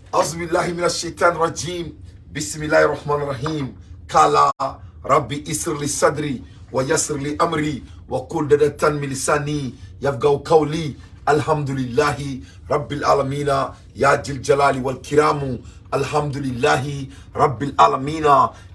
أعوذ بالله من الشيطان الرجيم، بسم الله الرحمن الرحيم. قال ربي اشرح لي صدري ويسر لي أمري واحلل عقدة من لساني يفقهوا قولي. الحمد لله رب العالمين يا ذي الجلال والإكرام. الحمد لله رب العالمين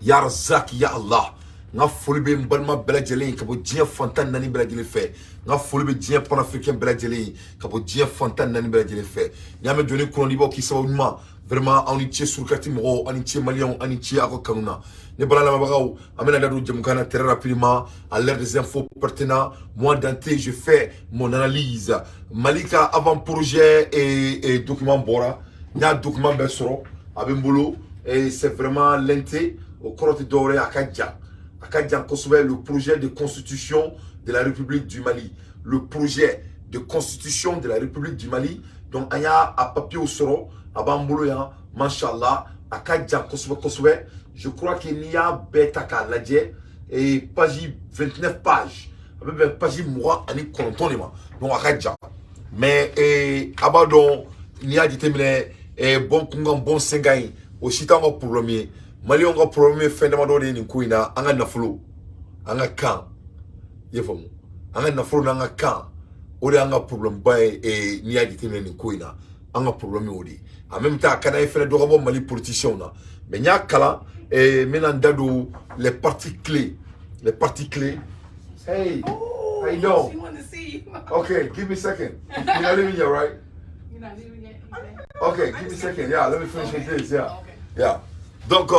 يا رزاق يا الله. N ka foli bɛ n balima bɛɛ lajɛlen ka bɔ diɲɛ fantan naani bɛɛ lajɛlen fɛ. N ka foli bɛ diɲɛ panafricain bɛɛ lajɛlen ka bɔ diɲɛ fantan naani bɛɛ lajɛlen fɛ. N'i y'a mɛn jɔnni kɔnɔdibɔ k'i sababu ɲuman, vraiment, aw ni ce. Surukati mɔgɔw, aw ni ce. Maliyɛnw, aw ni ce aw ka kanu na. Ne bala lamɛnbagaw, an bɛna da don jɛmukan na très rapidement, à l'heure des infos pertinents. Moi, Dante, je fais mon analyse. Mali ka avant projet et document bɔra. N y'a document bɛɛ sɔrɔ, a bɛ n bolo, et c'est vraiment lente. O kɔrɔ tɛ dɔwɛrɛ ye, a ka jan, a ka jan kosɛbɛ. Le projet de constitution de la République du Mali, le projet de constitution de la République du Mali. Donc an y'a a papier sɔrɔ, a b'an bolo yan, mashallah. A ka jan kosɛbɛ kosɛbɛ. Je crois que n'i y'a bɛɛ ta k'a lajɛ, et page 29 pages, a bɛ bɛn page 29 de ma. Donc a ka jan, mais a b'a dɔn, n'i y'a jateminɛ, bɔn kunkan bɔn senkan ye, o si t'anw ka problème ye. Maliyɛnw ka problème ye fɛn damadɔ de ye nin ko in na: an ka nafolo, an ka kan. I ye faamu? An ka nafolo n'an ka kan, o de y'an ka problème ba ye. N'i y'a jateminɛ nin ko in na, an ka problème y'o de ye. En même temps, a ka d'an ye fɛnɛ dɔ ka bɔ Mali politiciens na. Mais n y'a kalan, n bɛna n da don les parties clés, les parties clés. Hey. Oh, how you doing? She wanted to see you. Okay, give me a second. You're not leaving yet, right? You're not leaving yet? Okay, give me a second. Yeah, let me finish with this. Yeah. Okay. Yeah. Donc,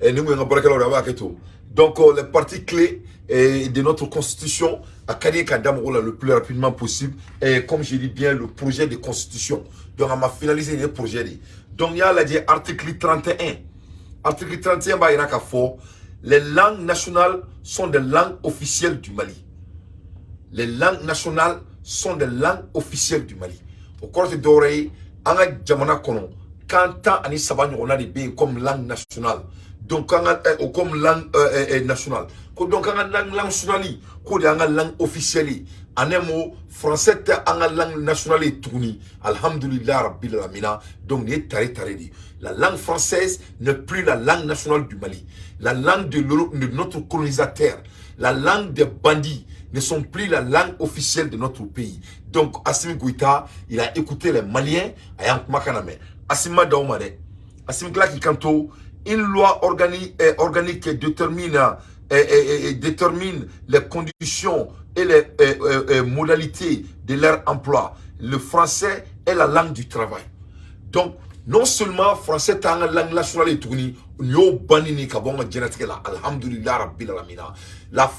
ni mun ye n ka baarakɛlaw de, a b'a kɛ to. Donc, les parties clés de notre constitution, a ka di ka da mɔgɔw la le plus rapidement possible. Et comme je dis bien, le projet de constitution. Donc, a ma finalisé nin projet de ye. Donc, n'i y'a lajɛ, article 31. Article 31 b'a yira k'a fɔ les langues nationales sont des langues officielles du Mali. Les langues nationales sont des langues officielles du Mali. O kɔrɔ tɛ dɔwɛrɛ ye, an ka jamana kɔnɔ, kan 13 ɲɔgɔnna de bɛ yen comme langue nationale. Donc an ka o comme langue nationale ko, donc an ka langue nationale k'o de y'an ka langue officielle ye. En un mot, français tɛ an ka langue nationale ye tuguni. Alhamdulillah rabbil alamina. Donc nin ye tare tare de ye. La langue française n'est plus la langue nationale du Mali. La langue de notre colonisateur, la langue des bandits ne sont plus la langue officielle de notre pays. Donc Assimi Goïta, il a écouté les Maliens, a y'an kumakan lamɛn. Assimi ma d'aw ma dɛ. Assimi tila k'i kanto: une loi organique détermine les conditions et les modalités de leur emploi. Le français est la langue du travail. Donc, non seulement français t'an ka langue nationale ye tuguni, nin y'o banni ni ka bɔ an ka diɲɛlatigɛ la. Alhamdulillah rabbil alamina. La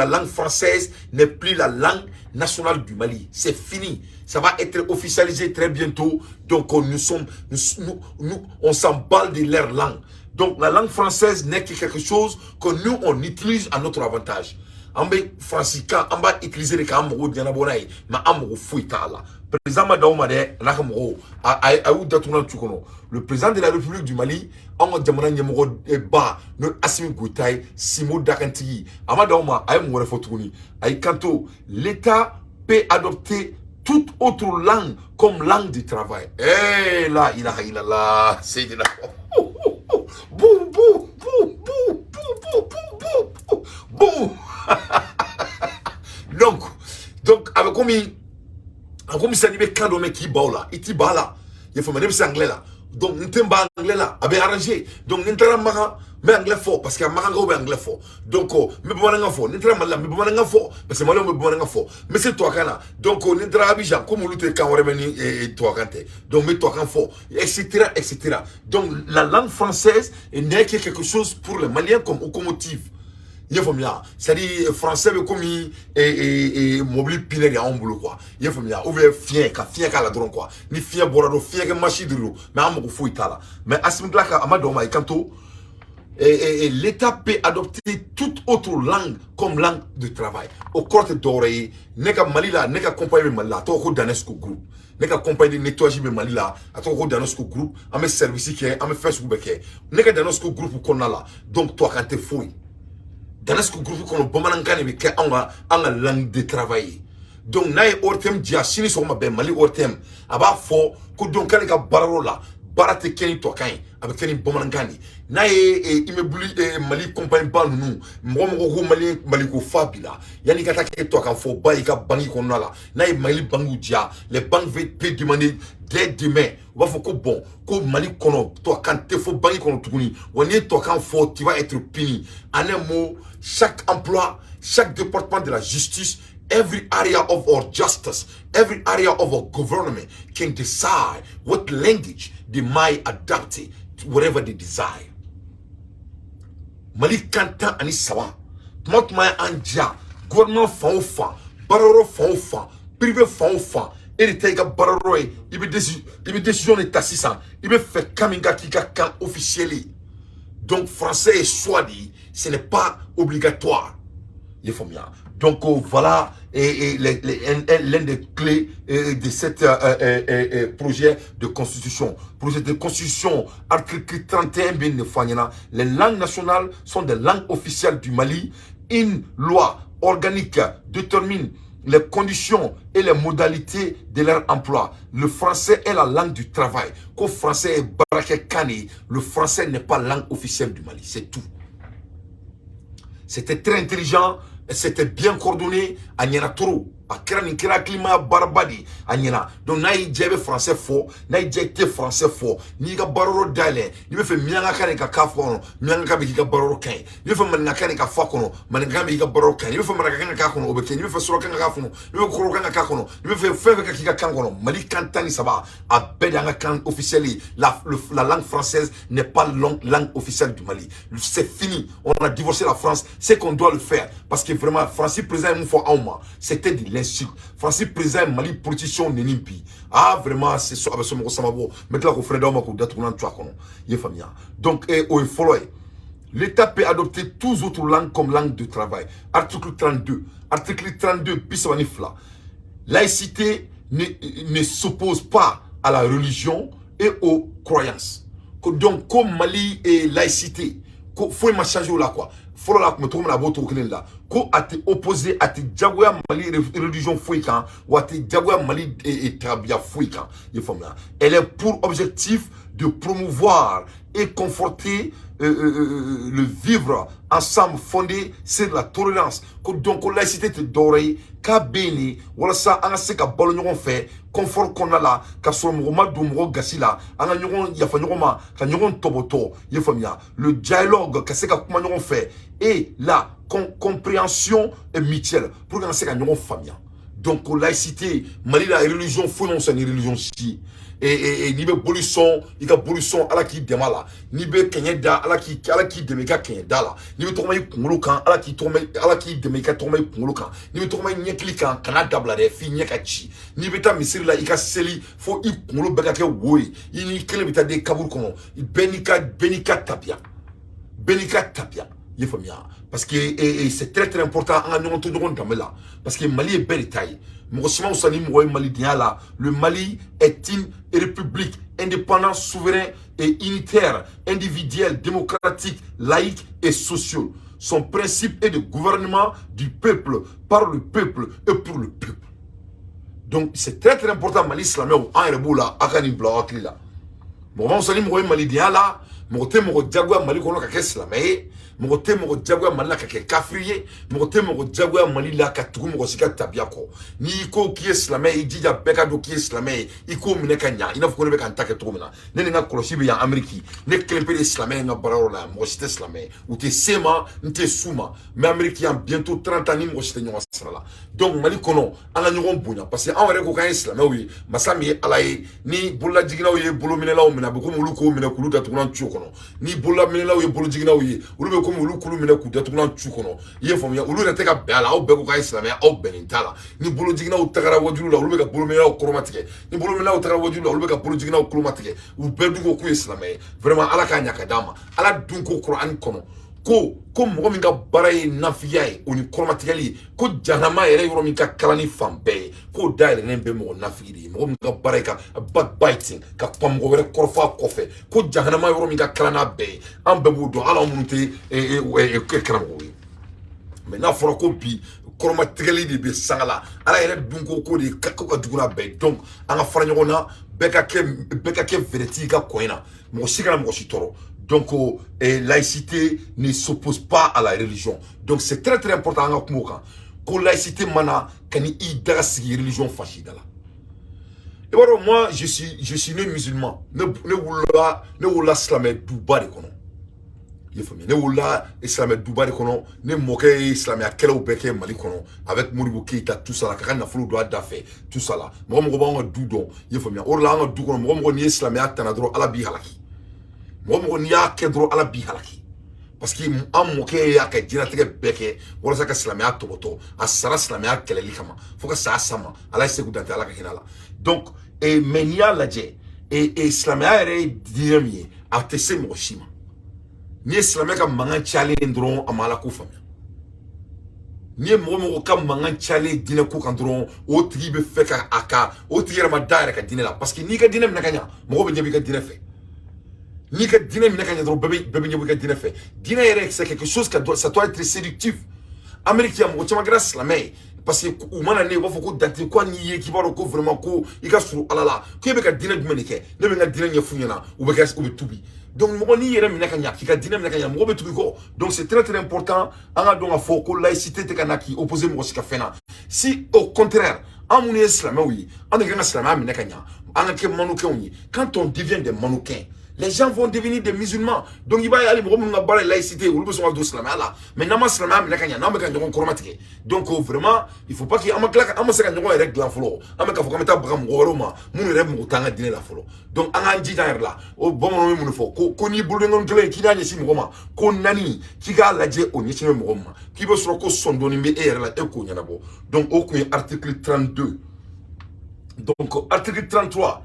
langue française n'est plus la langue nationale du Mali. C'est fini. Ça va être officialisé très bientôt. Donc, nous sommes, nous, nous, nous, on s'emballe de leur langue. Donc, la langue française n'est que quelque chose que nous, on utilise à notre avantage. An bɛ faransikan, an b'a utiliser de k'an mago ɲɛnabɔ n'a ye, mais an mago foyi t'a la. Président ma d'aw ma dɛ, a n'a ka mɔgɔw, a y'u datugu tu kɔnɔ. Le président de la République du Mali, anw ka jamana ɲɛmɔgɔ ba, n'o ye Assimi Goïta ye, Simo dakantigi, a ma d'aw ma. A ye mun wɛrɛ fɔ tuguni? A y'i kanto: l'État peut adopter toute autre langue comme langue du travail. Eh la ilaha illallah Seydina. Bou bou bou bou bou bou bou bou bou. Donc a bɛ komi, a komi sisan n'i bɛ kan dɔ mɛn k'i ban o la, i t'i ban a la. I y'a faamu? Ne bɛ se anglais la, donc n tɛ n ban anglais la, a bɛ arranger. Donc ni n taara Makan, n bɛ anglais fɔ parce que a Makankaw bɛ anglais fɔ. Donc n bɛ bamanankan fɔ. Ni n taara Mali la, n bɛ bamanankan fɔ parce que Maliyɛnw bɛ bamanankan fɔ. N bɛ se tubabukan na. Donc ni n taara Abidjan, komi olu tɛ kan wɛrɛ mɛn ni tubabukan tɛ, donc n bɛ tubabukan fɔ, etc., etc. Donc la langue française n'est que quelque chose pour les Maliens comme locomotive. I y'a faamuya? C'est à dire, français bɛ komi mobili pinɛ de y'anw bolo quoi. I y'a faamuya? Ou bien fiɲɛ ka fiɲɛ k'a la dɔrɔn quoi. Ni fiɲɛ bɔra dɔrɔn, fiɲɛ kɛ machine de don, mais an mago foyi t'a la. Mais Assimi tila ka a ma dɔn ma, i kanto: l'État peut adopter toute autre langue comme langue de travail. O kɔrɔ tɛ dɔwɛrɛ ye, ne ka Mali la, ne ka compagnie bɛ Mali la, a tɔgɔ ko Danesco Group. Ne ka compagnie de nettoyage bɛ Mali la, a tɔgɔ ko Danesco Group. An bɛ service kɛ, an bɛ fɛn sugu bɛɛ kɛ. Ne ka Danesco Group kɔnɔna la, donc tubabukan tɛ foyi. Danesco Group kɔnɔ, bamanankan de bɛ kɛ anw ka, an ka langue de travail ye. Donc n'a ye ORTM diya, sini sɔgɔma bɛɛ Mali ORTM a b'a fɔ ko donc k'ale ka baarayɔrɔ la, baara tɛ kɛ ni tubabukan ye, a bɛ kɛ ni bamanankan de ye. N'a ye immeuble Mali compagnie ba ninnu, mɔgɔ mɔgɔ ko Mali Mali ko fa b'i la, yanni i ka taa kɛ tubabukan fɔ ba i ka banque kɔnɔna la, n'a ye Mali banque diya, les banques peuvent demander dès demain, u b'a fɔ ko bon, ko Mali kɔnɔ tubabukan tɛ fɔ banque kɔnɔ tuguni, wa n'i ye tubabukan fɔ, tu vas être puni. En un mot, chaque emploi, chaque département de la justice, every area of our justice, every area of our government can decide what language they might adopt it to whatever they desire. Mali kan 13, tuma tuma ye an diya, gouvernement fan o fan, baarayɔrɔ fan o fan, privé fan o fan, e de ta i ka baarayɔrɔ ye, i bɛ décision de ta sisan, i bɛ fɛ kan min ka k'i ka kan officiel ye. Donc français ye choix de ye, ce n'est pas obligatoire. I ye faamuya? Donc voilà et l'un des clés de cet projet de constitution. Projet de constitution, article 31 bɛ nin fɔ an ɲɛna. Les langues nationales sont des langues officielles du Mali. Une loi organique détermine les conditions et les modalités de leur emploi. Le français est la langue du travail. Ko français ye baarakɛkan de ye. Le français n'est pas langue officielle du Mali. C'est tout. C'était très intelligent, c'était bien coordonné, a ɲɛna trop. A kɛra nin kɛra hakilimaya baaraba de ye, a ɲɛna. Donc n'a y'i diya i bɛ français fɔ, n'a y'i diya i tɛ français fɔ. N'i ka baarayɔrɔ dayɛlɛ, n'i bɛ fɛ miyankakan de ka k'a kɔnɔ, miyankakan bɛ k'i ka baarayɔrɔ kan ye. N'i bɛ fɛ maninkakan de ka fɔ a kɔnɔ, maninkakan bɛ k'i ka baarayɔrɔ kan ye. N'i bɛ fɛ marakakan ka k'a kɔnɔ, o bɛ kɛ. N'i bɛ fɛ surakakan ka k'a kɔnɔ, n'i bɛ fɛ kɔrɔkan ka k'a kɔnɔ, n'i bɛ fɛ fɛn fɛn ka k'i ka kan kɔnɔ, Mali kan 13, a bɛɛ de y'an ka kan officiel ye. La langue française n'est pas langue officielle du Mali. C'est fini. On a divorcé la France. C'est qu'on doit le faire. Parce que vraiment, Francis président ye mun fɔ anw ma, c'était de l'insulte. Francis président ye Mali politicien neni bi. Ah vraiment, c'est so a bɛ somɔgɔ sama bɔ. N bɛ tila k'o fɛnɛ d'aw ma k'o datugulan to a kɔnɔ. I ye faamuya? Donc o ye fɔlɔ ye. L'État peut adopter toutes autres langues comme langue de travail. Article 32. Article 32, 32. Laïcité ne s'oppose pas à la religion et aux croyances. Donc, comme Mali et laïcité, foyi ma changer o la quoi. Fɔlɔ la a tun bɛ cogo min na, a b'o cogo kelen de la. Ko a tɛ opposé, a tɛ jagoya Mali religion foyi kan, wa a tɛ jagoya Mali tabiya foyi kan. I ye faamuya? Elle est pour objectif de promouvoir et conforter le vivre ensemble fondé sur la tolérance. Ko donc ko laïcité tɛ dɔwɛrɛ ye k'a bɛ yen de walasa an ka se ka balo ɲɔgɔn fɛ confort kɔnɔna la, ka sɔrɔ mɔgɔ ma don mɔgɔ gasi la, an ka ɲɔgɔn yafa ɲɔgɔn ma, ka ɲɔgɔn tɔbɔtɔ. I ye faamuya? Le dialogue, ka se ka kuma ɲɔgɔn fɛ, et la compréhension mutuelle pour que an ka se ka ɲɔgɔn faamuya. Donc laïcité, Mali la religion foyi ma fisa ni religion si ye. Et n'i bɛ boli sɔn, i ka boli sɔn, Ala k'i dɛmɛ a la. N'i bɛ kɛɲɛ da, Ala k'i dɛmɛ i ka kɛɲɛ da la. N'i bɛ tɔgɔma i kunkolo kan, Ala k'i dɛmɛ i ka tɔgɔma i kunkolo kan. N'i bɛ tɔgɔma i ɲɛkili kan, kana dabila dɛ f'i ɲɛ ka ci. N'i bɛ taa misiri la, i ka seli fo i kunkolo bɛɛ ka kɛ wo ye. I n'i kelen bɛ taa den kaburu kɔnɔ. Bɛɛ n'i ka tabiya, bɛɛ n'i ka tabiya. I ye faamuya? Parce que c'est très très important an ka ɲɔgɔn to ɲɔgɔn danbe la, parce que Mali ye bɛɛ de ta ye. Mɔgɔ si ma fisa ni mɔgɔ ye malidenya la. Le Mali est une république indépendante, souveraine et unitaire, individuelle, démocratique, laïque et sociale. Son principe est de gouvernement du peuple, par le peuple et pour le peuple. Donc c'est très très important. Mali silamɛw, an yɛrɛ b'o la, a ka nin bila aw hakili la. Mɔgɔ ma fisa ni mɔgɔ ye malidenya la. Mɔgɔ tɛ mɔgɔ jagoya Mali kɔnɔ ka kɛ silamɛ ye. Mɔgɔ tɛ mɔgɔ jagoya Mali la ka kɛ kafiri ye. Mɔgɔ tɛ mɔgɔ jagoya Mali la ka tugu mɔgɔ si ka tabiya kɔ. N'i ko k'i ye silamɛ ye, i jija bɛɛ ka dɔn k'i ye silamɛ ye, i k'o minɛ ka ɲa, i n'a fɔ ko ne bɛ ka n ta kɛ cogo min na. Ne ni n ka kɔlɔsi bɛ yan Ameriki, ne kelen pe de ye silamɛ ye n ka baarayɔrɔ la yan. Mɔgɔ si tɛ silamɛ ye, u tɛ se ma, n tɛ s'u ma. N bɛ Ameriki yan bientôt 30 ans, ni mɔgɔ si tɛ ɲɔgɔn sira la. Donc Mali kɔnɔ, an ka ɲɔgɔn bonya, parce que anw yɛrɛ ko k'an ye silamɛw ye. Masa min ye Ala ye, ni bololajiginnaw ye bolominɛlaw minɛ, a bɛ komi olu k'o minɛ k'olu datugulan cu kɔnɔ. Ni bololaminɛlaw ye bolojiginnaw ye, olu bɛ komi olu k'olu minɛ k'u datugulan cu kɔnɔ. I ye faamuya? Olu yɛrɛ tɛ ka bɛn a la. Aw bɛɛ ko k'a ye silamɛya, aw bɛnnen t'a la. Ni bolojiginnaw tagara wajulu la, olu bɛ ka bolominɛlaw kɔrɔma tigɛ. Ni bolominɛlaw tagara wajulu la, olu bɛ ka bolojiginnaw kuloma tigɛ. U bɛɛ dun ko k'u ye silamɛ ye. Vraiment, Ala k'a ɲa ka d'an ma. Ala dun ko Kuranɛ kɔnɔ ko mɔgɔ min ka baara ye nafigiya ye, o ni kɔrɔmatigɛli ye, ko jahanama yɛrɛ yɔrɔ min ka kalan ni fan bɛɛ ye, k'o dayɛlɛnnen bɛ mɔgɔ nafigi de ye. Mɔgɔ min ka baara ye ka backbiting, ka kuma mɔgɔ wɛrɛ kɔrɔfɔ a kɔfɛ, ko jahanama yɔrɔ min ka kalan n'a bɛɛ ye. An bɛɛ b'o dɔn, hali anw minnu tɛ karamɔgɔw ye. Mais n'a fɔra ko bi Kɔrɔmatigɛli de bɛ sanga la. Ala yɛrɛ dun ko de ko ka jugu n'a bɛɛ ye. Donc an ka fara ɲɔgɔn na, bɛɛ ka kɛ vedette i ka coin na, mɔgɔ si kana mɔgɔ si tɔɔrɔ. Donc laïcité ne s'oppose pas à la religion. Donc c'est très très important an ka kuma o kan, ko laïcité mana ka ni i daga sigi religion fan si da la. I b'a dɔn, moi je suis né musulman. Ne wolola silamɛ duba de kɔnɔ, i ye faamuya? Ne wolola silamɛ duba de kɔnɔ. Ne mɔkɛ ye silamɛya kɛlɛw bɛɛ kɛ Mali kɔnɔ avec Modibo Keyita, tout ça la, ka nafolo don a da fɛ, tout ça la. Mɔgɔ mɔgɔ b'anw ka du dɔn, i ye faamuya? O de la an ka du kɔnɔ, mɔgɔ mɔgɔ n'i ye silamɛya tana dɔrɔn, Ala b'i halaki. Mɔgɔ mɔgɔ n'i y'a kɛ dɔrɔn, Ala b'i halaki, parce que an mɔkɛ y'a ka diɲɛlatigɛ bɛɛ kɛ walasa ka silamɛya tɔbɔtɔ. A sara silamɛya kɛlɛli kama fo ka sa sa ma. Ala ye segu dante, Ala ka hinɛ la. Donc mais n'i y'a lajɛ, silamɛya yɛrɛ ye diinɛ min ye, a tɛ se mɔgɔ si ma. N'i ye silamɛ ka mankan cayalen dɔrɔn, a ma Ala ko faamuya. N'i ye mɔgɔ mɔgɔ ka mankan cayalen diinɛ ko kan dɔrɔn, o tigi bɛ fɛ ka a ka o tigi yɛrɛ ma da yɛrɛ ka diinɛ la, parce que n'i ka diinɛ minɛ ka ɲa, mɔgɔ bɛ ɲɛ b'i ka diinɛ fɛ. N'i ka diinɛ minɛ ka ɲɛ dɔrɔn, bɛɛ bɛ ɲɛbɔ i ka diinɛ fɛ. Diinɛ yɛrɛ, c'est quelque chose qui doit, ça doit être séductif. Amérique yan, mɔgɔ caman kɛra silamɛ ye parce que u mana ne, u b'a fɔ ko Dante ko n'i ye k'i b'a dɔn ko vraiment ko i ka surun Ala la, k'e bɛ ka diinɛ jumɛn de kɛ? Ne bɛ n ka diinɛ ɲɛf'u ɲɛna, u bɛ kɛ u bɛ tubi. Donc mɔgɔ n'i yɛrɛ minɛ ka ɲa, k'i ka diinɛ minɛ ka ɲa, mɔgɔ bɛ tugu i kɔ. Donc c'est très très important an ka dɔn k'a fɔ ko laïcité tɛ ka na k'i opposer mɔgɔ si ka fɛn na. Si au contraire, an minnu ye silamɛw ye, an de kan ka silamɛya minɛ ka ɲa, an ka kɛ mannequinw ye. Quand on devient des mannequins, les gens vont devenir des musulmans. Donc i b'a ye, hali mɔgɔ minnu ka baara ye laïcité, olu bɛ sɔn ka don silamɛya la. Mais n'an ma silamɛya minɛ ka ɲa, n'an bɛ ka ɲɔgɔn kɔrɔmatigɛ, donc vraiment il faut pas que an ma tila ka an ma se ka ɲɔgɔn yɛrɛ dilan fɔlɔ, an bɛ k'a fɔ k'an bɛ taa baga mɔgɔ wɛrɛw ma minnu yɛrɛ mɔgɔ t'an ka diinɛ la fɔlɔ. Donc an k'an jija an yɛrɛ la. O bamananw ye mun de fɔ? Ko n'i bolodenkɔni kelen k'i y'a ɲɛsin mɔgɔ ma, ko naani k'i k'a lajɛ o ɲɛsin bɛ mɔgɔ min ma, k'i bɛ sɔrɔ ko sɔn dɔɔni bɛ e yɛrɛ la, e k'o ɲɛnabɔ. Donc o kun ye article 32. Donc article 33: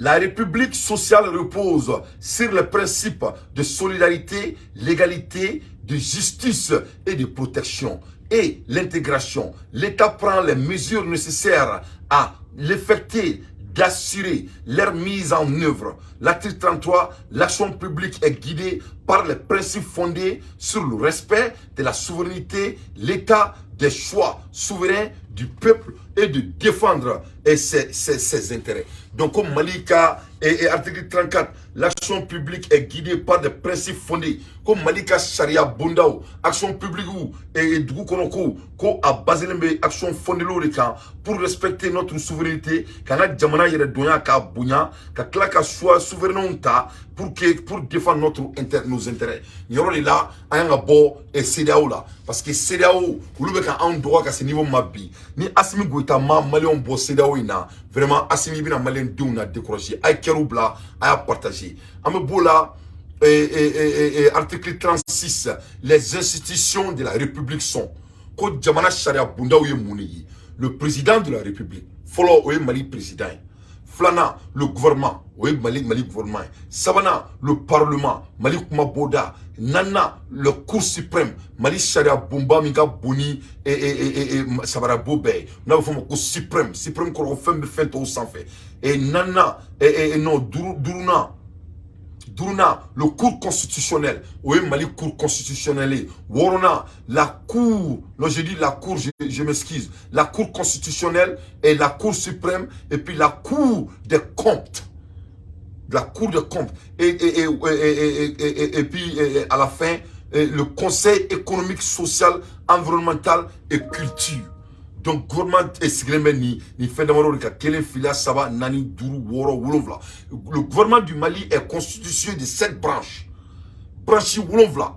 La République sociale repose sur les principes de solidarité, l'égalité, de justice et de protection et l'intégration. L'État prend les mesures nécessaires à l'effecter d'assurer leur mise en œuvre. L'article 33: l'action publique est guidée par les principes fondés sur le respect de la souveraineté, l'état des choix souverains du peuple et de défendre et ses intérêts. Donc, comme Malika et article 34, l'action publique est guidée par des principes fondés. Comme Mali ka sariya bondaw, action publique ou et dugu kɔnɔ ko ko a basé bɛ action fondée de kan pour respecter notre souveraineté, k'an ka jamana yɛrɛ dɔnya k'a bonya, ka tila ka choix souverainw ta pour défendre nos intérêts. Nin yɔrɔ de la, an kan ka bɔ CEDEAO la, parce que CEDEAO olu bɛ ka anw dɔgɔ ka se niveau ma bi. Ni Assimi Goïta ma Maliyɛnw bɔ CEDEAO in na, vraiment Assimi bɛna Maliyɛn denw na décourager. A ye cœur bila, a y'a partager. An bɛ b'o la. Article 36: les institutions de la République sont, ko jamana sariya bondaw ye mun de ye? Le président de la République, fɔlɔ, o ye Mali président ye. Filanan, le gouvernement, o ye Mali gouvernement ye. Sabanan, le parlement, Mali kuma bɔda. Naaninan, le Cour suprême, Mali sariya bonba min ka bon ni sabarabo bɛɛ ye, n'a bɛ fɔ o ma ko suprême. Suprême kɔrɔ ko fɛn bɛ fɛn tɔw sanfɛ. Naaninan, non, duurunan, le Cour constitutionnelle, o ye Mali Cour constitutionnelle ye. Wɔɔrɔnan, la cour, non, je dis la cour, je m'excuse, la Cour constitutionnelle et la Cour suprême et puis la Cour des comptes, la Cour des comptes et puis à la fin, le Conseil économique, social, environnemental et culture. Donc gouvernement sigilen bɛ nin fɛn damadɔ de kan: kelen, fila, saba, naani, duuru, wɔɔrɔ, wolonwula. Le gouvernement du Mali est constitué de sept branches, branche 7.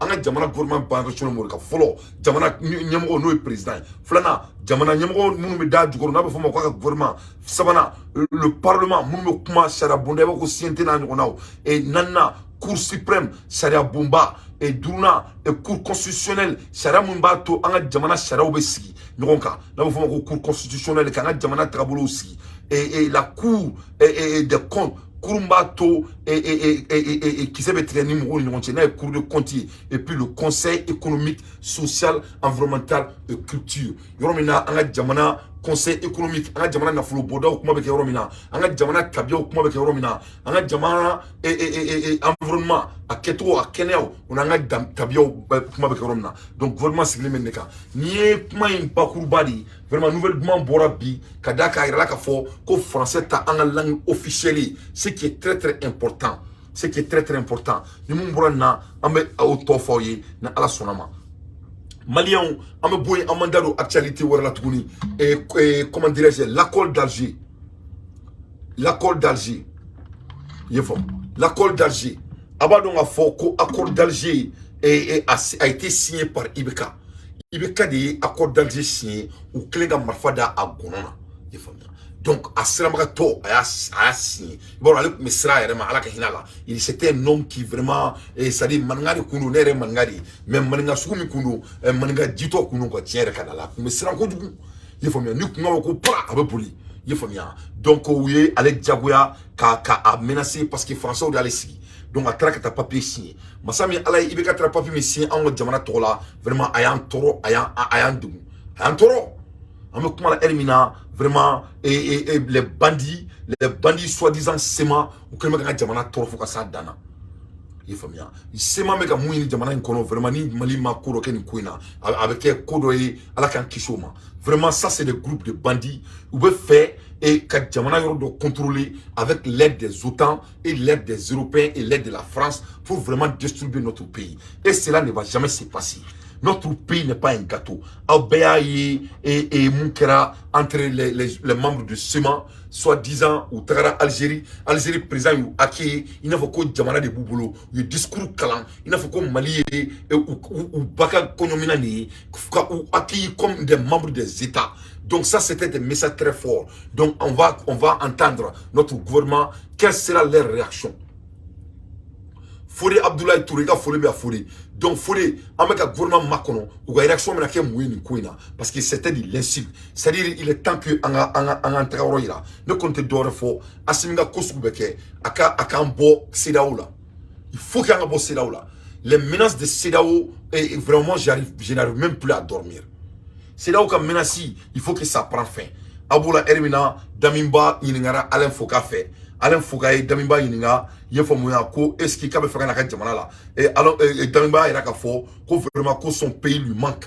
An ka jamana gouvernement branche m'o de kan. Fɔlɔ, jamana ɲɛmɔgɔ, n'o ye président ye. Filanan, jamana ɲɛmɔgɔ minnu bɛ da jukɔrɔ, n'a bɛ fɔ o ma k'a ka gouvernement. Sabanan, le parlement, minnu bɛ kuma sariya bonda, i b'a fɔ ko CNT n'a ɲɔgɔnnaw. Naaninan, Cour suprême, sariya bonba. Duurunan, Cour constitutionnelle, sariya min b'a to an ka jamana sariyaw bɛ sigi ɲɔgɔn kan, n'a bɛ fɔ o ma ko Cour constitutionnelle, k'an ka jamana tagabolow sigi. Et la Cour des comptes, cour min b'a to kisɛ bɛ tigɛ ni mɔgɔw ni ɲɔgɔn cɛ, n'a ye Cour de compte ye. Et puis le Conseil économique, social, environnemental et culture, yɔrɔ min na an ka jamana Conseil économique, an ka jamana nafolo bɔdaw kuma bɛ kɛ yɔrɔ min na, an ka jamana tabiyaw kuma bɛ kɛ yɔrɔ min na, an ka jamana environnement a kɛcogo, a kɛnɛyaw, o n'an ka tabiyaw kuma bɛ kɛ yɔrɔ min na. Donc gouvernement sigilen bɛ nin de kan. Nin ye kuma in bakuruba de ye. Vraiment, nouvelle duman bɔra bi ka d'a kan, a yirala k'a fɔ ko français ta an ka langue officielle ye, ce qui est très très important, ce qui est très très important. Ni mun bɔra nin na, an bɛ aw tɔ fɔ aw ye ni Ala sɔnna ma. Maliyɛnw, an bɛ bɔ yen, an m'an da don actualité wɛrɛ la tuguni. Et comment dirais-je, l'accord d'Alger, l'accord d'Alger, i ye faamu, l'accord d'Alger, a b'a dɔn k'a fɔ ko accord d'Alger a été signé par IBK. IBK de ye accord d'Alger signé. U kɛlen ka marifa da a gɔnɔ na, i ye faamuya. Donc a sirabagatɔ, a y'a signé. I b'a dɔn, ale tun bɛ siran a yɛrɛ ma, Ala ka hinɛ a la. Il, c'était un homme qui vraiment, c'est à dire maninka de kun don. Ne yɛrɛ ye maninka de ye, mais maninka sugu min kun don, maninka jitɔ kun don quoi. Tiɲɛ yɛrɛ ka da la, a kun bɛ siran kojugu, i ye faamuya. Ni kun b'a fɔ ko para, a bɛ boli, i ye faamuya. Donc u ye ale jagoya ka a menacer parce que français de y'ale sigi. Donc a taara ka taa papier signé. Masa min Ala ye, i bɛ ka taara papier min signé anw ka jamana tɔgɔ la, vraiment a y'an tɔɔrɔ, a y'an degun, a y'an tɔɔrɔ. An bɛ kuma la heure min na, vraiment, et les bandits soi-disant CMA, u kɛlen bɛ ka jamana tɔɔrɔ fo ka s'a dan na, i ye faamuya. CMA bɛ ka mun ɲini jamana in kɔnɔ? Vraiment, ni Mali ma ko dɔ kɛ nin ko in na, a bɛ kɛ ko dɔ ye, Ala k'an kisi o ma. Vraiment, ça, c'est des groupes de bandits. U bɛ fɛ et ka jamana yɔrɔ dɔ contrôler avec l'aide des OTAN et l'aide des Européens et l'aide de la France pour vraiment distribuer notre pays, et cela ne va jamais se passer. Notre pays n'est pas un gâteau. Aw bɛɛ y'a ye et mun kɛra entre les membres de CMA, soi-disant. U tagara Algérie, Algérie président y'u accueilli i n'a fɔ ko jamana de b'u bolo. U ye discours kalan i n'a fɔ ko Mali ye u ba ka kɔɲɔmina nin ye, ka u accueilli comme des membres des États. Donc ça, c'était des messages très forts. Donc on va entendre notre gouvernement, quelle sera leur réaction. Fode Abdoulaye Touré, i ka foli bɛ yan, Fode. Donc Fode, an bɛ ka gouvernement makɔnɔ, u ka réaction bɛna kɛ mun ye nin ko in na? Parce que c'était de l'insulte. C'est-à-dire, il est temps que an k'an taga yɔrɔ yira. Ne kɔni tɛ dɔwɛrɛ fɔ, Assimi ka ko sugu bɛ kɛ, a k'an bɔ CEDEAO la. Il faut qu'an ka bɔ CEDEAO la. Les menaces de CEDEAO, et vraiment, je n'arrive même plus à dormir. CEDEAO ka menace, il faut que ça prend fin. A b'o la heure min na, Damiba ɲininkara Alain Foka fɛ. Alain Foka ye Damiba ɲininka, i ye faamuya, ko est ce que k'a bɛ fɛ ka na ka jamana la. Et alors Damiba y'a yira k'a fɔ ko vraiment, ko son pays lui manque,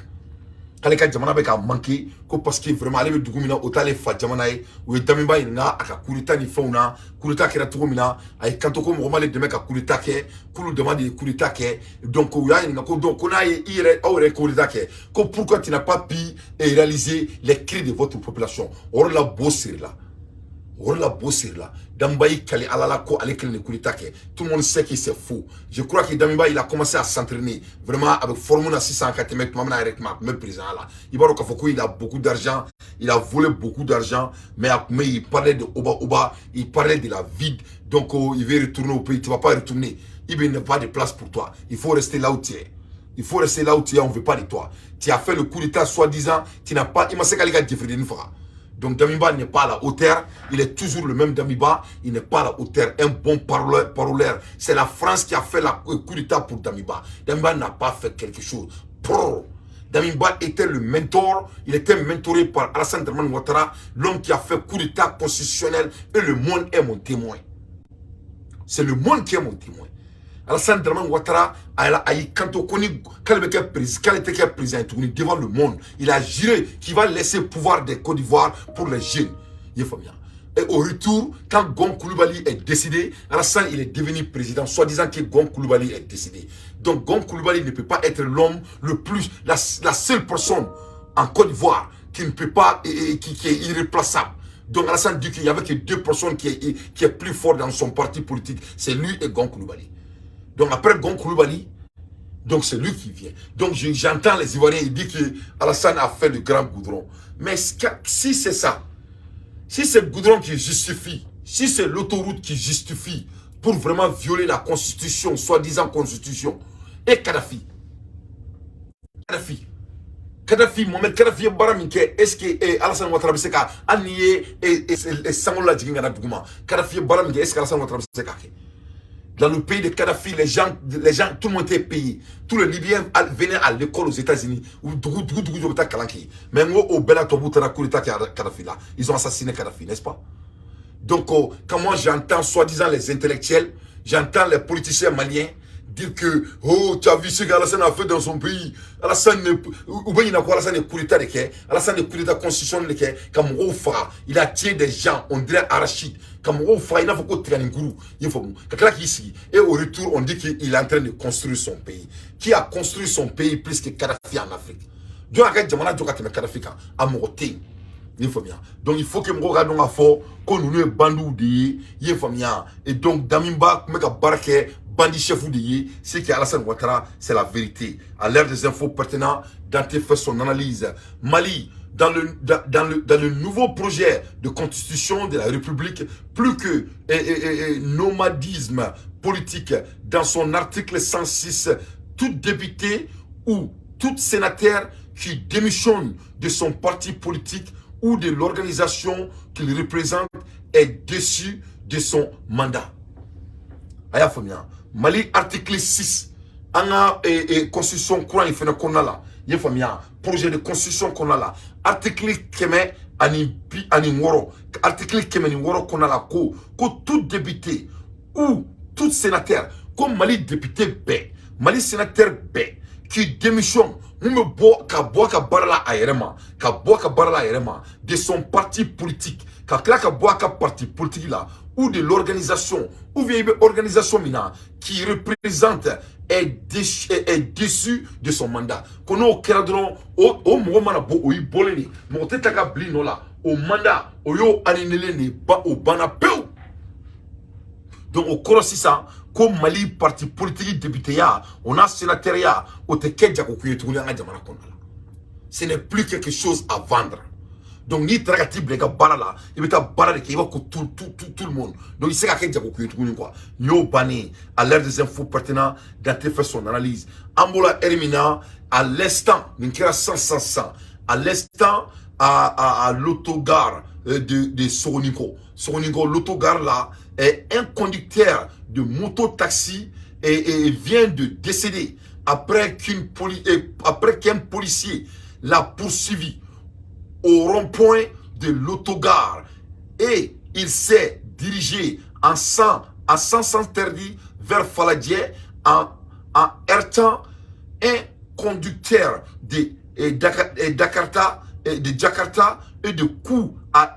k'ale ka jamana bɛ k'a manquer, ko parce que vraiment ale bɛ dugu min na, o t'ale fa jamana ye. U ye Damiba ɲininka a ka coup d'état ni fɛnw na, coup d'état kɛra cogo min na. A ye kanto ko mɔgɔ m'ale dɛmɛ ka coup d'état kɛ, k'olu dama de ye coup d'état kɛ. Donc u y'a ɲininka ko donc ko n'a ye i yɛrɛ, aw yɛrɛ ye coup d'état kɛ, ko pourquoi tu n'as pas pu réaliser les cris de votre population? O yɔrɔ la, bo sirila, o yɔrɔ la, bo sirila. Damiba y'i kali Ala la ko ale kelen de coup d'état kɛ. Tout le monde sait que c'est faux. Je crois que Damiba, il a commencé à s'entraîner vraiment, a bɛ forme na sisan ka tɛmɛ tuma min na a yɛrɛ tuma a tun bɛ président la. I b'a dɔn k'a fɔ ko il a beaucoup d'argent, il a volé beaucoup d'argent, mais a tun bɛ, il parlait de Oba Oba, il parlait de la vide. Donc oh, il veut retourner au pays. Tu vas pas retourner. Il n'y a pas de place pour toi. Il faut rester là où tu es, il faut rester là où tu es. On veut pas de toi. Tu as fait le coup d'état soi-disant, tu n'as pas, i ma se k'ale ka jɛfiriden faga. Donc Damiba n'est pas à la hauteur, il est toujours le même Damiba, il n'est pas à la hauteur, un bon parleur. Parleur. C'est la France qui a fait la coup d'état pour Damiba. Damiba n'a pas fait quelque chose. Pro. Damiba était le mentor, il était mentoré par Alassane Dramane Ouattara, l'homme qui a fait coup d'état constitutionnel, et le monde est mon témoin. C'est le monde qui est mon témoin. Alassane Dramane Ouattara a y'i kanto ko ni k'ale bɛ kɛ président, k'ale tɛ kɛ président tuguni devant le monde. Il a juré qu'il va laisser pouvoir des Côte d'Ivoire pour les jeunes. I ye faamuya. Et au retour, quand Gon Coulibaly est décédé, Alassane, il est devenu président, soi-disant que Gon Coulibaly est décédé. Donc Gon Coulibaly ne peut pas être l'homme le plus, la seule personne en Côte d'Ivoire qui ne peut pas, et qui est irréplaçable. Donc Alassane dit qu'il n'y avait que deux personnes qui est plus fort dans son parti politique, c'est lui et Gon Coulibaly. Donc après Gon Coulibaly, donc c'est lui qui vient. Donc j'entends les Ivoiriens, ils disent que Alassane a fait le grand goudron. Mais si c'est ça, si c'est le goudron qui justifie, si c'est l'autoroute qui justifie pour vraiment violer la constitution, soi-disant constitution, et Kadhafi, Kadhafi, Kadhafi, Mohamed Kadhafi ye baara min kɛ, est-ce que Alassane Ouattara bɛ se ka, hali n'i ye sankolo lajigin ka na duguma, Kadhafi ye baara min kɛ, est-ce que Alassane Ouattara bɛ se k'a kɛ? Dans le pays de Kadhafi, les gens, tout le monde était payé. Tous les Libyens venaient à l'école aux États-Unis. Ou dugu dugu dugu jɔ bɛ taa kalan kɛ. Mais n ko o bɛɛ la, tubabuw taara coup d'état kɛ Kadhafi la. Ils ont assassiné Kadhafi, n'est-ce pas? Donc, oh, quand moi j'entends soi-disant les intellectuels, j'entends les politiciens maliens dire que, oh, tu as vu ce qu'Alassane a fait dans son pays. Alassane, ou bien il a quoi? Alassane est coup d'état de kɛ, Alassane est coup d'état constitutionnel de kɛ, ka mɔgɔw faga. Il a tué des gens, on dirait arachide. Ka mɔgɔw faga, i n'a fɔ ko tiganinkuru. I y'a faamu? Ka tila k'i sigi. Et au retour, on dit qu'il est en train de construire son pays. Qui a construit son pays plus que Kadhafi en Afrique? Jɔn y'a ka jamana jɔ ka tɛmɛ Kadhafi kan? A mɔgɔ tɛ yen. I ye faamuya? Donc il faut que mɔgɔw ka dɔn k'a fɔ ko ninnu ye bandiw de ye. I ye faamuya? Et donc Damiba tun bɛ ka baara kɛ bandit chef de ye. Ce qui est Alassane Ouattara, c'est la vérité. À l'ère des infos pertinentes, Dante fait son analyse. Mali, dans le nouveau projet de constitution de la République, plus que et nomadisme politique, dans son article 106, tout député ou tout sénateur qui démissionne de son parti politique ou de l'organisation qu'il représente est déchu de son mandat. A y'a faamuya? Mali article 6, an ka constitution kura in fɛnɛ kɔnɔna la, i ye faamuya, projet de constitution kɔnɔna la, article 160, article 106 kɔnɔna la, ko tout député ou tout sénateur, ko Mali député bɛɛ, Mali sénateur bɛɛ qui démissionne, mun bɛ bɔ ka bɔ ka baara la a yɛrɛ ma, ka bɔ ka baara la a yɛrɛ ma, de son parti politique, ka tila ka bɔ a ka parti politique la, ou de l'organisation, ou bien i bɛ organisation min na, qui représente, est déchu de son mandat, ko n'o kɛra dɔrɔn, o mɔgɔ mana bɔ, o y'i bɔlen de, mɔgɔ tɛ ta ka bila i nɔ la. O mandat, o y'o annulé de ba, o banna pewu. Donc o kɔrɔ sisan ko Mali parti politique députéya, o n'a sénateurya, o tɛ kɛ jagokun ye tuguni an ka jamana kɔnɔna la. Ce n'est plus quelque chose à vendre. Donc n'i taara ka t'i bila i ka baara la, i bɛ taa baara de kɛ, i b'a ko tout tout tout tout le monde. Donc i tɛ se ka kɛ jagokun ye tuguni quoi. Nin y'o bannen ye. À l'ère des infos pertinents, Dante fait son analyse. An bɔra heure min na, à l'instant, nin kɛra 100 100 100, à l'instant, à l'autogare de Sogoniko. Sogoniko, l'autogare là, est un conducteur de moto-taxi et vient de décéder après qu'un policier l'a poursuivi au rond-point de l'autogare et il s'est dirigé en sens interdit vers Faladié en heurtant un conducteur de Jakarta et de coups à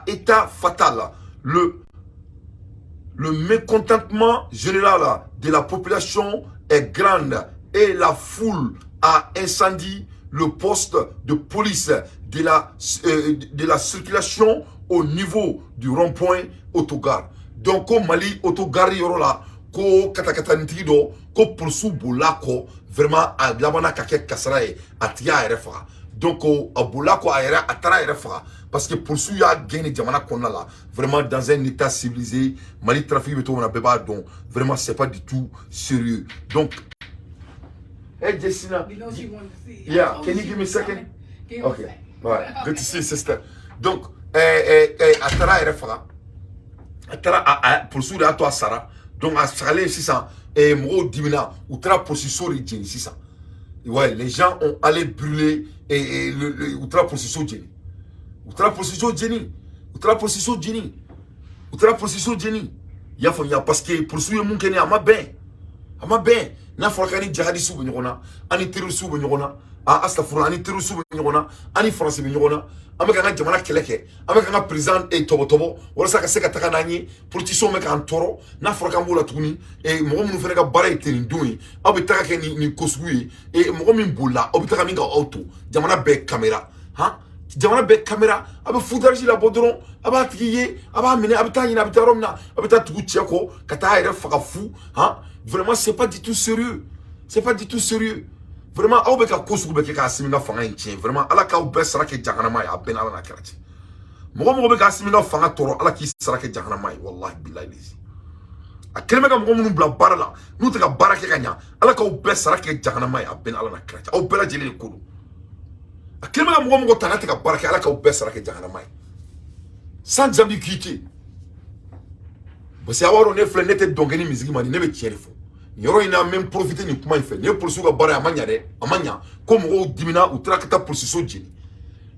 état fatal. Le mécontentement général de la population est grande et la foule a incendié le poste de police de la circulation au niveau du rond-point autogare. Donc ko Mali autogare yɔrɔ la, ko katakatanitigi dɔ, ko polisiw bolila kɔ, vraiment a labanna ka kɛ kasara ye, a tigi y'a yɛrɛ faga. Donc a bolila kɔ, a yɛrɛ a taara a yɛrɛ faga parce que polisiw y'a gɛn ni jamana kɔnɔna la. Vraiment, dans un état civilisé, Mali trafic bɛ cogo min na, bɛɛ b'a dɔn, vraiment c'est pas du tout sérieux. Donc hey Jessina. You know she wanted to see. I Yeah, told can you she give me a was second? coming. Give me a Okay. second. All right. Good to see you, sister. Donc, a taara a yɛrɛ faga. A taara a polisiw de y'a to a sara. Donc a sagalen sisan, mɔgɔw dimina, u taara polisiso de jeni sisan. Ouais, les gens ont allé brûler et u taara polisiso jeni. U taara polisiso jeni. U taara polisiso jeni. U taara polisiso jeni. I y'a faamuya? Parce que polisiw ye mun kɛ ni a ma bɛn. A ma bɛn. N'a fɔra k'an ni jihadisiw bɛ ɲɔgɔn na, an ni terrorisiw bɛ ɲɔgɔn na, a astafurula, an ni terrorisiw bɛ ɲɔgɔn na, an ni Faransi bɛ ɲɔgɔn na, an bɛ k'an ka jamana kɛlɛ kɛ, an bɛ k'an ka président tɔbɔtɔbɔ walasa ka se ka taga n'an ye, politiciens bɛ k'an tɔɔrɔ. N'a fɔra k'an b'o la tuguni, mɔgɔ minnu fana ka baara ye tenue don ye, aw bɛ taga kɛ nin ko sugu ye, mɔgɔ min bolila, aw bɛ taga min ka aw to, jamana bɛɛ caméra han, jamana bɛɛ caméra, a bɛ foutage labɔ dɔrɔn, a b'a tigi ye, a b'a minɛ, a bɛ taa ɲini, a bɛ taa yɔrɔ min na, a bɛ taa tugu cɛ kɔ ka taa a yɛrɛ faga fu han. Vraiment, c'est pas du tout sérieux, c'est pas du tout sérieux. Vraiment, aw bɛ ka ko sugu bɛɛ kɛ k'Assimi ka fanga in tiɲɛ. Vraiment, Ala k'aw bɛɛ sara kɛ jahanama ye. A bɛɛ n'Ala n'a kɛra cɛ. Mɔgɔ mɔgɔ bɛ k'Assimi ka fanga tɔɔrɔ, Ala k'i sara kɛ jahanama ye. Wallahi bilahi lezi, a kɛlen bɛ ka mɔgɔ minnu bila baara la, n'u tɛ ka baara kɛ ka ɲa, Ala k'aw bɛɛ sara kɛ jahanama ye. A bɛɛ n'Ala n'a kɛra cɛ, aw bɛɛ lajɛlen de ko don. A kɛlen bɛ ka mɔgɔ mɔgɔ ta n'a tɛ ka baara kɛ, Ala k'aw bɛɛ sara kɛ jahanama ye, sans ambiguïté. Parce que a b'a dɔn, ne filɛ, ne tɛ dɔn kɛ ni misigi ma, ni ne bɛ tiɲɛ de fɔ. Nin yɔrɔ in na, n bɛ n profiter nin kuma in fɛ. Nin ye polisiw ka baara ye, a ma ɲa dɛ, a ma ɲa ko mɔgɔw dimina, u taara ka taa polisiso jeni.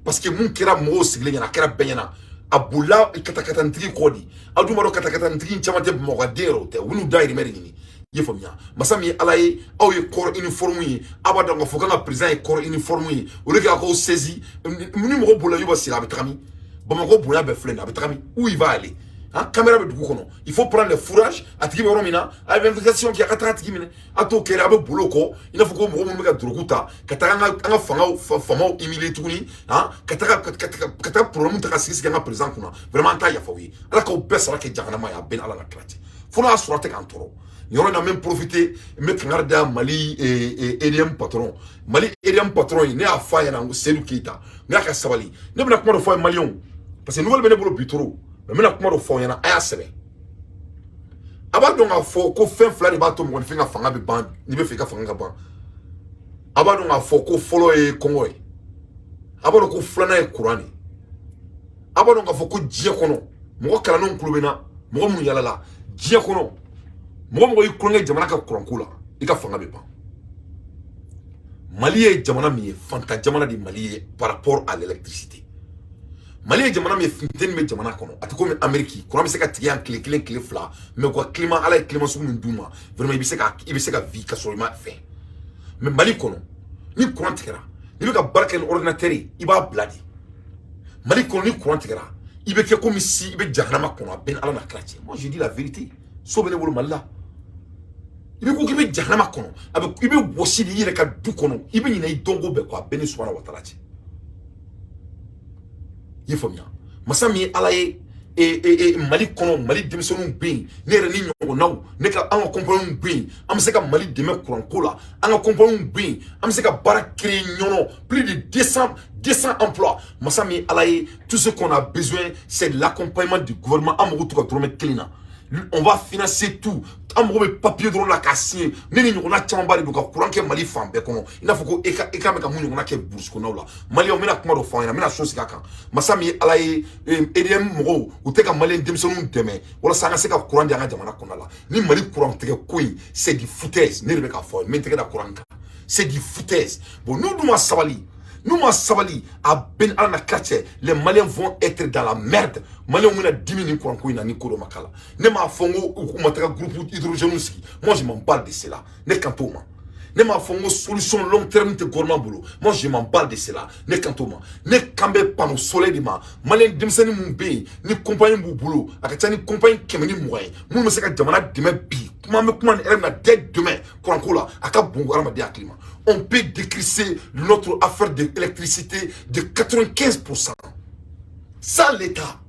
Parce que mun kɛra mɔgɔw sigilen ɲɛna, a kɛra bɛɛ ɲɛna. A bolila katakatanitigi kɔ de. Aw dun b'a dɔn, katakatanitigi in caman tɛ Bamakɔ ka den yɛrɛ, o tɛ, u n'u dahirimɛ de ɲini. I ye faamuya? Masa min ye Ala ye, aw ye corps uniforme ye, aw b'a dɔn k'a fɔ k'an ka président ye corps uniforme ye. O de kɛra k'aw saisi ni mɔgɔ bolila Yuba Sira, a bɛ taga min? Bamakɔ bonya bɛɛ filɛ nin ye, a bɛ taga min? Où il va aller, hein? Caméra bɛ dugu kɔnɔ, il faut prendre les fourrages. A tigi bɛ yɔrɔ min na, a ye investigation kɛ, a ka taga a tigi minɛ. A t'o kɛ dɛ, a bɛ boli o kɔ i n'a fɔ ko mɔgɔ minnu bɛ ka drogue ta ka taga an ka fangaw faamaw humilier tuguni, hein? Ka taga problème ta ka sigi sigi an ka président kunna. Vraiment, an t'a yafa aw ye. Ala k'aw bɛɛ sara kɛ jahanama ye. A bɛɛ ni Ala ka kira cɛ, fo n'a y'a sɔrɔ a tɛ k'an tɔɔrɔ. Nin yɔrɔ in na, n bɛ profiter, n bɛ kangari da Mali EDM patron, Mali EDM patron ye. Ne y'a fɔ a ɲɛna ko Seydou Keita, n y'a ka sabali. Ne bɛna kuma dɔ fɔ a ye, maliyɛnw, parce que nouvelle bɛ ne bolo bi trop, mais n bɛna kuma dɔ fɔ aw ɲɛna, a y'a sɛbɛn. A b'a dɔn k'a fɔ ko fɛn fila de b'a to mɔgɔninfin ka fanga bɛ ban. N'i bɛ fɛ i ka fanga ka ban, a b'a dɔn k'a fɔ ko fɔlɔ ye kɔngɔ ye, a b'a dɔn ko filanan ye kuran de ye. A b'a dɔn k'a fɔ ko diɲɛ kɔnɔ, mɔgɔ kalannenw tulo bɛ n na, mɔgɔ minnu yalala diɲɛ kɔnɔ, mɔgɔ mɔgɔ y'i kulonkɛ jamana ka kuranko la, i ka fanga bɛ ban. Mali ye jamana min ye, fantan jamana de Mali ye par rapport à l'électricité. Mali ye jamana min ye, funteni bɛ jamana kɔnɔ, a tɛ komi Amérique. Kuran bɛ se ka tigɛ yan tile kelen, tile fila, mais u ka climat, Ala ye climat sugu min d'u ma, vraiment, i bɛ se ka vie ka sɔrɔ i ma fɛn. Mais Mali kɔnɔ, ni kuran tigɛra, n'i bɛ ka baara kɛ ni ordinateur ye, i b'a bila de. Mali kɔnɔ, ni kuran tigɛra, i bɛ kɛ komi si i bɛ jahanama kɔnɔ. A bɛɛ ni Ala n'a kira cɛ. Moi, je dis la vérité. So bɛ ne bolo Mali la, i bɛ ko k'i bɛ jahanama kɔnɔ, a bɛ i bɛ wɔsi de i yɛrɛ ka du kɔnɔ, i bɛ ɲinɛ i dɔnko bɛɛ kɔ. A bɛɛ ni subahana wa taala cɛ. I ye faamuya? Masa min ye Ala ye, Mali kɔnɔ, Mali denmisɛnninw bɛ yen, ne yɛrɛ ni ɲɔgɔnnaw, ne ka an ka compagnie bɛ yen, an bɛ se ka Mali dɛmɛ kuranko la. An ka compagnie bɛ yen, an bɛ se ka baara créer ɲɔnɔ, plus de 200 emplois. Masa min ye Ala ye, tout ce qu'on a besoin, c'est l'accompagnement du gouvernement. An mago t'u ka dɔrɔmɛ kelen na, on va financer tout. An mago bɛ papier dɔrɔn la k'a signer. Ne ni ɲɔgɔnna camanba de don ka courant kɛ Mali fan bɛɛ kɔnɔ, i n'a fɔ ko e ka bɛ ka mun ɲɔgɔnna kɛ brousse kɔnɔnaw la. Maliyɛnw, n bɛna kuma dɔ fɔ aw ɲɛna, n bɛna so sigi a kan. Masa min ye Ala ye, EDM mɔgɔw, u tɛ ka maliyɛn denmisɛnninw dɛmɛ walasa an ka se ka courant di an ka jamana kɔnɔna la. Ni Mali courant tigɛ ko in, c'est du foutaise. Ne de bɛ k'a fɔ, n bɛ n tɛgɛ da courant kan, c'est du foutaise. Bon, n'u dun ma sabali, n'u ma sabali, a bɛɛ ni Ala na kira cɛ, les Maliens vont être dans la merde. Maliens bɛna dimi nin kuranko in na ni ko dɔ ma k'a la. Ne m'a fɔ n ko u ma taga groupe hydrogène sigi, moi je m'en parle de cela, ne kan t'o ma. Ne m'a fɔ n ko solution long terme tɛ gouvernement bolo, moi je m'en parle de cela, ne kan t'o ma. Ne kan bɛ panneau solaire de ma. Malien denmisɛnnin mun bɛ yen ni compagnie b'u bolo, a ka ca ni compagnie 120 ye, minnu bɛ se ka jamana dɛmɛ bi. Kuma bɛ kuma ni yɛrɛ min na, dès demain, kuranko la, a ka bon hadamaden hakili ma. On peut décrisser notre affaire d'électricité de 95% sans l'État.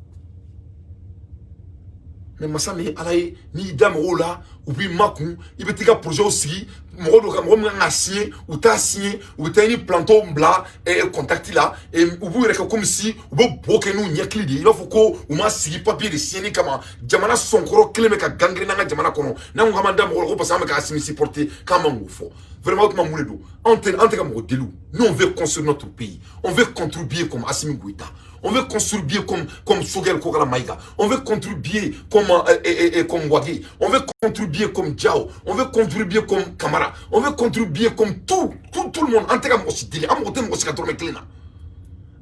Mais masa min ye Ala ye, n'i y'i da mɔgɔw la, u b'i makun. I bɛ t'i ka projet sigi, mɔgɔ dɔw ka mɔgɔ min kan ka signer, u t'a signer. U bɛ taa i ni planton bila contact la, u b'u yɛrɛ kɛ comme si u bɛ bo kɛ n'u ɲɛkili de ye, i b'a fɔ ko u ma sigi papier de signer kama. Jamana sɔnkɔrɔ kelen bɛ ka gangrène an ka jamana kɔnɔ. N'an ko k'an b'an da mɔgɔ la ko parce que an bɛ ka Assimi supporter, k'an man k'o fɔ, vraiment, o tuma mun de don? Anw tɛ ka mɔgɔ deli. Nous, on veut construire notre pays, on veut contribuer comme Assimi Goïta, on veut contribuer comme Choguel Kokalla Maïga. On veut contribuer comme Wagué. On veut contribuer comme Diao. On veut contribuer comme Kamara. On veut contribuer comme tout, tout, tout le monde. An tɛ ka mɔgɔ si deli. An mago tɛ mɔgɔ si ka dɔrɔmɛ kelen na.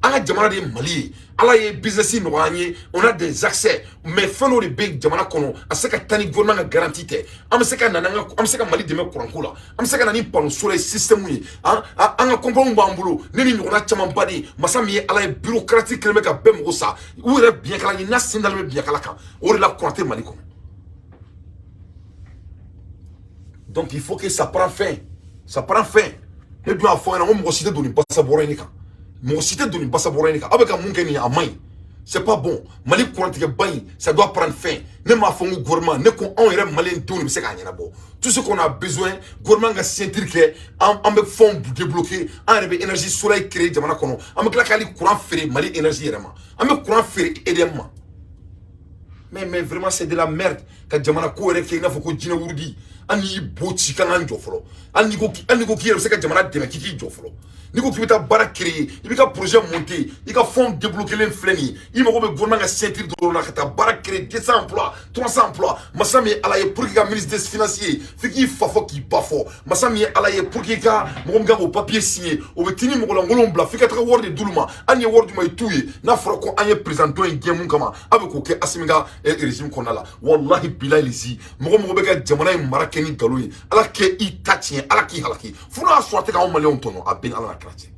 An ka jamana de ye Mali ye. Ala ye business nɔgɔya an ye, on a des accès, mais fɛn dɔ de bɛ jamana kɔnɔ, a se ka taa ni gouvernement ka garantie tɛ. An bɛ se ka na n'an ka, an bɛ se ka Mali dɛmɛ kuranko la, an bɛ se ka na ni panneau solaire système ye, an ka compagnie b'an bolo, ne ni ɲɔgɔnna camanba de. Masa min ye Ala ye, bureaucratie kɛlen bɛ ka bɛɛ mago sa. U yɛrɛ biɲɛkala ɲini n'a sen dalen bɛ biɲɛkala kan, o de la kuran tɛ Mali kɔnɔ. Donc il faut que ça prend fin, ça prend fin. Ne dun y'a fɔ ɲɛna ko mɔgɔ si tɛ don nin basa bɔrɔ in kan, mɔgɔ si tɛ don nin basa bɔrɔ in kan. Aw bɛ ka mun kɛ nin ye, a man ɲi, c'est pas bon. Mali kurantigɛba in, ça doit prendre fin. Ne m'a fɔ n ko gouvernement, ne ko anw yɛrɛ maliyɛn denw de bɛ se k'a ɲɛnabɔ. Tout ce qu'on a besoin, gouvernement ka signature kɛ, an bɛ fɛnw débloquer, an yɛrɛ bɛ énergie solaire créer jamana kɔnɔ, an bɛ tila k'ale courant feere Mali énergie yɛrɛ ma, an bɛ courant feere EDM ma. Mais vraiment, c'est de la merde. Ka jamana ko yɛrɛ kɛ i n'a fɔ ko jinɛ wurudi. Hali n'i y'i bo ci kan k'an jɔ fɔlɔ. Hali n'i ko k'i yɛrɛ bɛ se ka jamana dɛmɛ, k'i k'i jɔ fɔlɔ. N'i ko k'i bɛ taa baara créer, i b'i ka projet monter, i ka fonds débloqué filɛ nin ye, i mago bɛ gouvernement ka signature dɔrɔn na ka taa baara créer, 200 emplois, 300 emplois. Masa min ye Ala ye, pour que ka ministre des Finances ye, f'i k'i fa fɔ k'i ba fɔ. Masa min ye Ala ye, pour que i ka mɔgɔ min kan k'o papier signer, o bɛ t'i ni mɔgɔlankolonw bila, f'i ka taga wari de d'olu ma. Hali n'i ye wari d'u ma, i t'u ye. N'a fɔra ko an ye président dɔ in gɛn mun kama, a bɛ k'o kɛ Asimi ka régime kɔnɔna la. Wallahi bilahi lezi, mɔgɔ mɔgɔ bɛ ka jamana in mara kɛ ni nkalon ye, Ala kɛ i ta tiɲɛ, Ala k'i halaki. Fo n'a y'a sɔrɔ a tɛ k'anw maliyɛnw tɔɲɔ, a bɛ ni Ala n'a kira cɛ.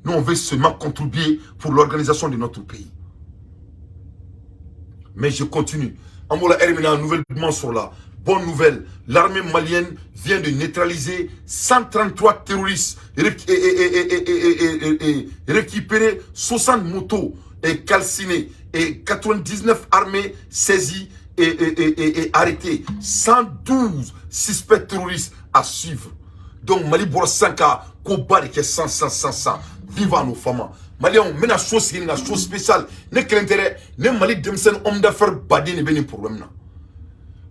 Nous, on veut seulement contribuer pour l'organisation de notre pays. Mais je continue. An b'o la heure min na, nouvelle duman sɔrɔla. Bonne nouvelle, l'armée malienne vient de neutraliser 133 terroristes et récupérer 60 motos et calcinées et 99 armées saisies et arrêtées. 112 suspects terroristes à suivre. Donc Mali bɔra sisan ka koba de kɛ 100 100 100 100. Vive à nos femmes. Maliens, n bɛna so sigi nin na, so spécial. Ne kelen tɛ dɛ, ne Mali denmisɛnnin homme d'affaires baden de bɛ nin problème na.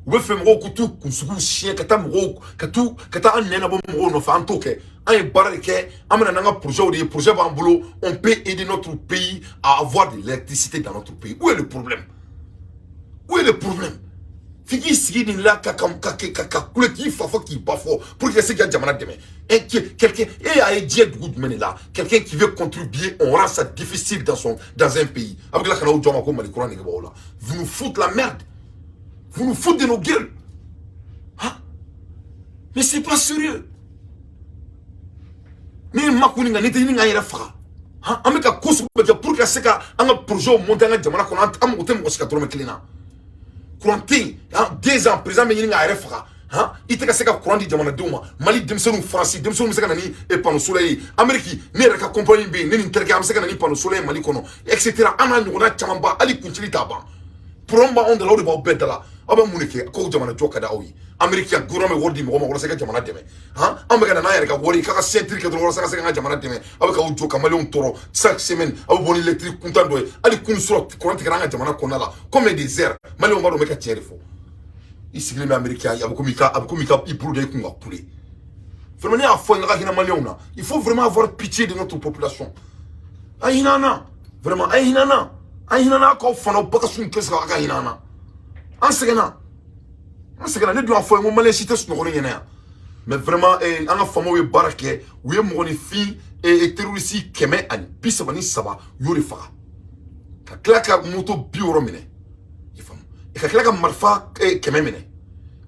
U bɛ fɛ mɔgɔw k'u t'u kunsigiw siɲɛ ka taa mɔgɔw ka t'u ka taa an nɛn nabɔ mɔgɔw nɔfɛ. An t'o kɛ. An ye baara de kɛ, an bɛna n'an ka projet de ye. Projet b'an bolo, on peut aider notre pays à avoir de l'électricité dans notre pays. Où est le problème? Où est le problème? F'i k'i sigi nin la ka kule k'i fa fɔ k'i ba fɔ pour que ka se k'i ka jamana dɛmɛ. Et quelqu'un e y'a ye diɲɛ dugu jumɛn de la, quelqu'un qui veut contribuer, on rend ça difficile dans un pays? A bɛ tila ka n'aw jɔ a ma ko Mali kura nege b'aw la. Vous nous foutez la merde, vous nous foutez de nos gueules, hein? Mais c'est pas sérieux. Ne ye makuni nka ne tɛ ɲini k'an yɛrɛ faga, han. An bɛ ka ko sugu bɛɛ kɛ pour que ka se ka an ka projet monter an ka jamana kɔnɔ. An mago tɛ mɔgɔ si ka dɔrɔmɛ kelen na. Courant tɛ yen 2 ans, président bɛ ɲini k'a yɛrɛ faga, han. I tɛ ka se ka courant di jamanadenw ma. Mali denmisɛnninw, Faransi denmisɛnninw bɛ se ka na ni panneau solaire ye. Amérique, ne yɛrɛ ka compagnie bɛ yen, ne ni n terikɛ, an bɛ se ka na ni panneau solaire ye Mali kɔnɔ, et cetera. An n'a ɲɔgɔnna caman ba, hali kuncili t'a ban. Problème b'anw da la, o de b'aw bɛɛ da la. Aw bɛ mun de kɛ ko jamana jɔ ka di aw ye? Amérique yan, gouvernement bɛ wari di mɔgɔ ma walasa i ka jamana dɛmɛ, han. Anw bɛ ka na n'an yɛrɛ ka wari ye k'a ka signature kɛ dɔrɔn walasa ka se k'an ka jamana dɛmɛ. Aw bɛ k'aw jɔ ka maliyɛnw tɔɔrɔ. Chaque semaine, aw bɛ bɔ ni électrique kuntan dɔ ye. Hali kunun sɔrɔ, courant tigɛra an ka jamana kɔnɔna la combien des heures? Maliyɛnw b'a dɔn n bɛ ka tiɲɛ de fɔ. I sigilen bɛ Amérique yan, a bɛ komi i ka a bɛ komi i ka i bolo da i kun ka kule. Vraiment, ne y'a fɔ n ka hinɛ maliyɛnw na. Il faut vraiment avoir pitié de notre population. A hinɛ an na vraiment, a hinɛ an na, a hinɛ an na. K'aw fana bakasun kɛ sɔrɔ a ka hinɛ an na. An sɛgɛnna, an sɛgɛnna. Ne dun y'a fɔ ye ko maliyɛn si tɛ sunɔgɔ ne ɲɛna yan. Mais vraiment, an ka faamaw ye baara kɛ. U ye mɔgɔninfin terroriste 133, u y'o de faga, ka tila ka moto 60 minɛ, i faamu, ka tila ka marifa 100 minɛ,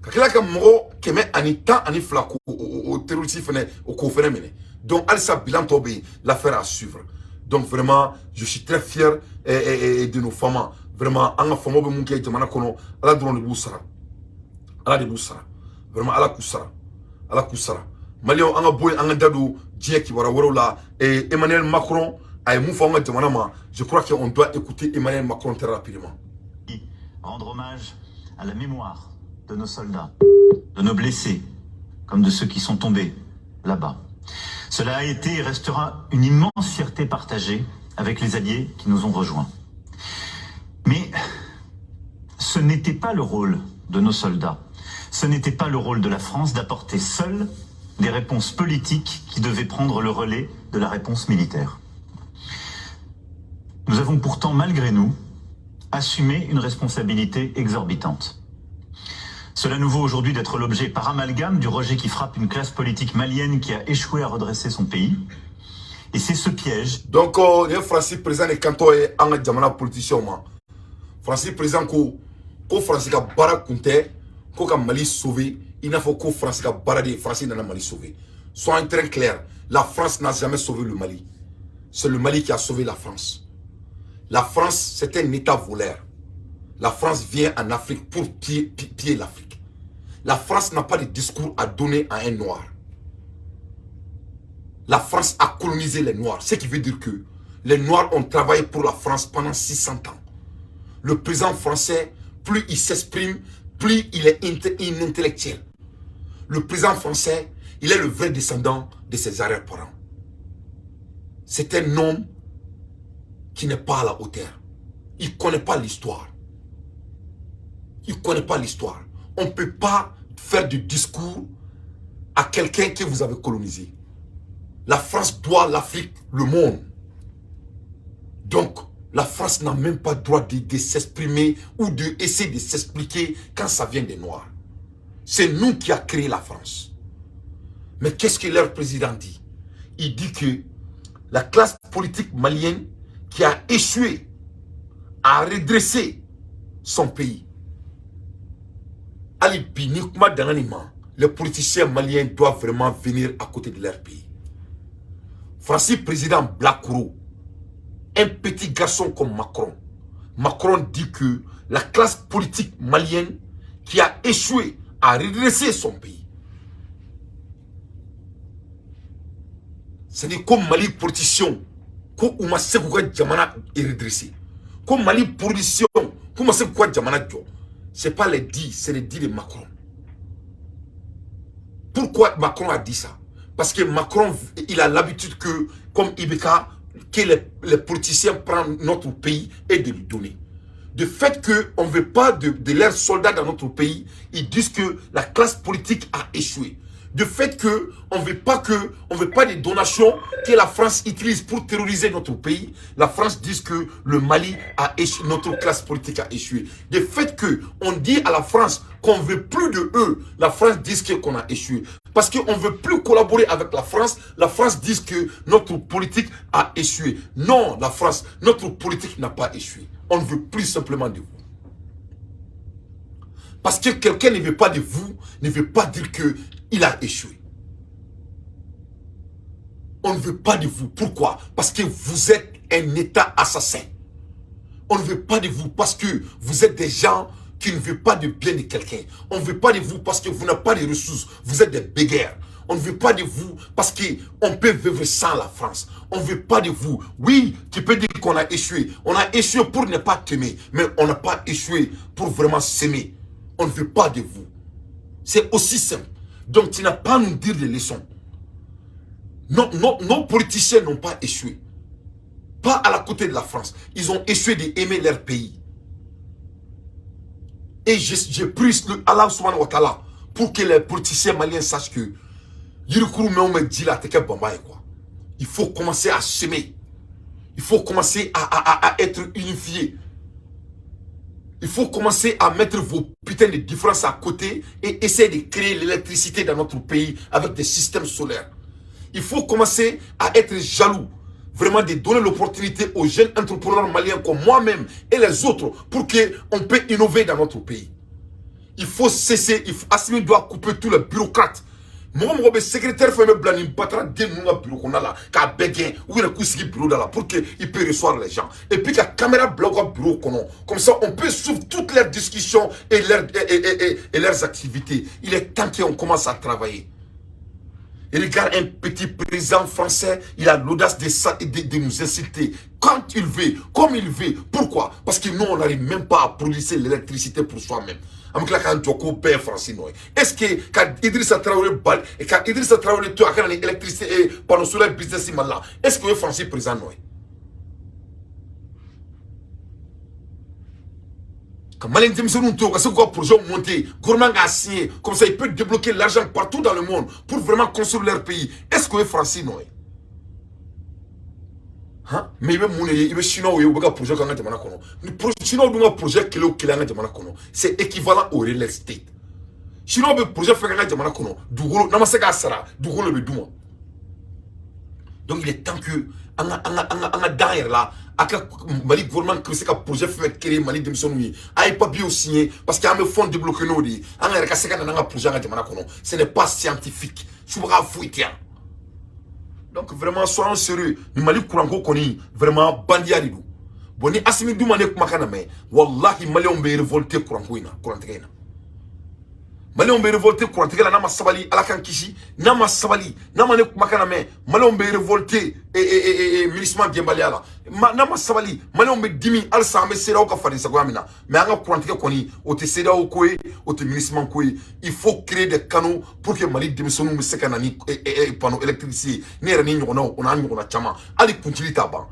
ka tila ka mɔgɔ 112 ko o terroriste fɛnɛ, o k'o fɛnɛ minɛ. Donc halisa bilan tɔ bɛ yen, l'affaire à suivre. Donc vraiment, je suis très fier de nos femmes. Vraiment, an ka faamaw bɛ mun kɛ jamana kɔnɔ, Ala dɔrɔn de b'u sara, Ala de b'u sara. Vraiment, Ala k'u sara, Ala k'u sara. Maliyɛnw, an ka bɔ yen, an ka da don diɲɛ kibaruya wɛrɛw la. Emmanuel Macron a ye mun fɔ an ka jamana ma? Je crois qu'on doit écouter Emmanuel Macron très rapidement. Rendre hommage à la mémoire de nos soldats, de nos blessés, comme de ceux qui sont tombés là-bas. Cela a été et restera une immense fierté partagée avec les alliés qui nous ont rejoints. Mais ce n'était pas le rôle de nos soldats, ce n'était pas le rôle de la France d'apporter seule des réponses politiques qui devaient prendre le relais de la réponse militaire. Nous avons pourtant, malgré nous, assumé une responsabilité exorbitante. Cela nous vaut aujourd'hui d'être l'objet par amalgame du rejet qui frappe une classe politique malienne qui a échoué à redresser son pays. Et c'est ce piège. Donc, nin ye Faransi président de kantɔ ye an ka jamana politicien ma. Faransi président ko ko Faransi ka baara kun tɛ ko ka Mali sauver, i n'a fɔ ko Faransi ka baara de ye Faransi nana Mali sauver. Soyons très clair, la France n'a jamais sauvé le Mali. C'est le Mali qui a sauvé la France. La France, c'est un État voleur. La France vient en Afrique pour piller l'Afrique. La France n'a pas de discours à donner à un noir. La France a colonisé les Noirs, ce qui veut dire que les Noirs ont travaillé pour la France pendant 600 ans. Le président français, plus il s'exprime, plus il est inintellectuel. Le président français, il est le vrai descendant de ses arrière-parents. C'est un homme qui n'est pas à la hauteur. Il ne connaît pas l'histoire. Il ne connaît pas l'histoire. On ne peut pas faire du discours à quelqu'un que vous avez colonisé. La France doit l'Afrique, le monde. Donc, la France n'a même pas droit de s'exprimer ou d'essayer de s'expliquer quand ça vient des Noirs. C'est nous qui avons créé la France. Mais qu'est-ce que leur président dit? Il dit que la classe politique malienne qui a échoué à redresser son pays. Ali bi ni kuma danna nin ma, les politiciens maliens doivent vraiment venir à côté de leur pays. Francis président Blakuro, un petit garçon comme Macron. Macron dit que la classe politique malienne qui a échoué à redresser son pays. C'est-à-dire comme Mali politicien, ko u ma se k'u ka jamana redresser. Comme Mali politicien, k'u ma se k'u ka jamana jɔ. C'est pas les dits, c'est les dits de Macron. Pourquoi Macron a dit ça? Parce que Macron, il a l'habitude que, comme IBK, que les politiciens prennent notre pays et de lui donner. Du fait qu'on ne veut pas de leurs soldats dans notre pays, ils disent que la classe politique a échoué. Du fait qu'on ne veut pas que, on veut pas des donations que la France utilise pour terroriser notre pays, la France dit que le Mali a échoué, notre classe politique a échoué. Du fait qu'on dit à la France qu'on ne veut plus de eux, la France dit qu'on a échoué. Parce qu'on ne veut plus collaborer avec la France dit que notre politique a échoué. Non, la France, notre politique n'a pas échoué. On ne veut plus simplement de vous. Parce que quelqu'un ne veut pas de vous, ne veut pas dire que il a échoué. On ne veut pas de vous. Pourquoi? Parce que vous êtes un État assassin. On ne veut pas de vous parce que vous êtes des gens qui ne veulent pas de bien de quelqu'un. On ne veut pas de vous parce que vous n'avez pas de ressources. Vous êtes des béguères. On ne veut pas de vous parce qu'on peut vivre sans la France. On ne veut pas de vous. Oui, tu peux dire qu'on a échoué. On a échoué pour ne pas t'aimer, mais on n'a pas échoué pour vraiment s'aimer. On ne veut pas de vous. C'est aussi simple. Donc, tu n'as pas à nous dire des leçons. Non, non, nos politiciens n'ont pas échoué. Pas à la côté de la France. Ils ont échoué d'aimer leur pays. Et j'ai pris le Allah subhanahu wa ta'ala pour que les politiciens maliens sachent que yirikuru mɛn o mɛn ji la a tɛ kɛ banba ye quoi. Il faut commencer à s'aimer. Il faut commencer à être unifié. Il faut commencer à mettre vos putains de différences à côté et essayer de créer l'électricité dans notre pays avec des systèmes solaires. Il faut commencer à être jaloux, vraiment de donner l'opportunité aux jeunes entrepreneurs maliens comme moi-même et les autres pour qu'on puisse innover dans notre pays. Il faut cesser, Assimi doit couper tous les bureaucrates. Mɔgɔ mɔgɔ bɛ secrétaire fɛn bɛ bila nin batara den ninnu ka bureau kɔnɔna la k'a bɛɛ gɛn u yɛrɛ k'u sigi bureau da la pour que il peut recevoir les gens et puis ka caméra bila u ka bureau kɔnɔ, comme ça on peut suivre toutes leurs discussions et leurs activités. Il est temps qu'on commence à travailler. Et regarde un petit président français, il a l'audace de nous insulter quand il veut, comme il veut. Pourquoi? Parce que nous, on n'arrive même pas à produire l'électricité pour soi-même. An bɛ tila k'an jɔ ko bɛɛ ye Faransi nɔ ye. Est-ce que ka Idrissa Traoré bali, ka Idrissa Traoré to a ka na ni électricité et panneau solaire business Mali la, est-ce que o ye Faransi président nɔ ye? Ka Malien denmisɛnninw to ka se k'u ka projet monter, gouvernement k'a signer, comme ça il peut débloquer l'argent partout dans le monde pour vraiment construire leur pays. Est-ce que o ye Faransi nɔ ye? Han, mais i bɛ mun de ye? I bɛ chinois ye, u bɛ ka projet kɛ an ka jamana kɔnɔ. Ni chinois dun ka projet kelen o kelen an ka jamana kɔnɔ, c'est équivalent au real estate. Chinois bɛ projet fɛn kɛ an ka jamana kɔnɔ, dugukolo n'an ma se k'a sara, dugukolo bɛ d'u ma. Donc il est temps que an ka da an yɛrɛ la. A ka Mali gouvernement bɛ se ka projet fɛn fɛn créer Mali denmisɛnninw ye, a ye papiers signer parce que an bɛ fonds débloquer n'o de ye, an yɛrɛ ka se ka na n'an ka projet an ka jamana kɔnɔ. Ce n'est pas scientifique, subaga foyi tɛ yan. Donc vraiment, soyons sérieux. Ni Mali kuranko kɔni, vraiment bandiya de don. Bon, ni Assimi dun ma ne kumakan lamɛn, wallahi Maliyɛnw bɛ révolter kuranko in na, kurantigɛ in na. Maliyɛnw bɛ révolter kurantigɛ la n'a ma sabali, Ala k'an kisi. N'a ma sabali, n'a ma ne kumakan lamɛn, Maliyɛnw bɛ révolter MINUSMA gɛnbaliya la. N'a ma sabali, Maliyɛnw bɛ dimi halisa an bɛ CEDEAO ka fadensagoya min na. Mais an ka kurantigɛ kɔni, o tɛ CEDEAO ko ye, o tɛ MINUSMA ko ye. Il faut créer des canaux pour que Mali denmisɛnninw bɛ se ka na ni panneau électrique ye. Ne yɛrɛ ni ɲɔgɔnnaw, o n'a ɲɔgɔnna caman, hali kuncili t'a ban.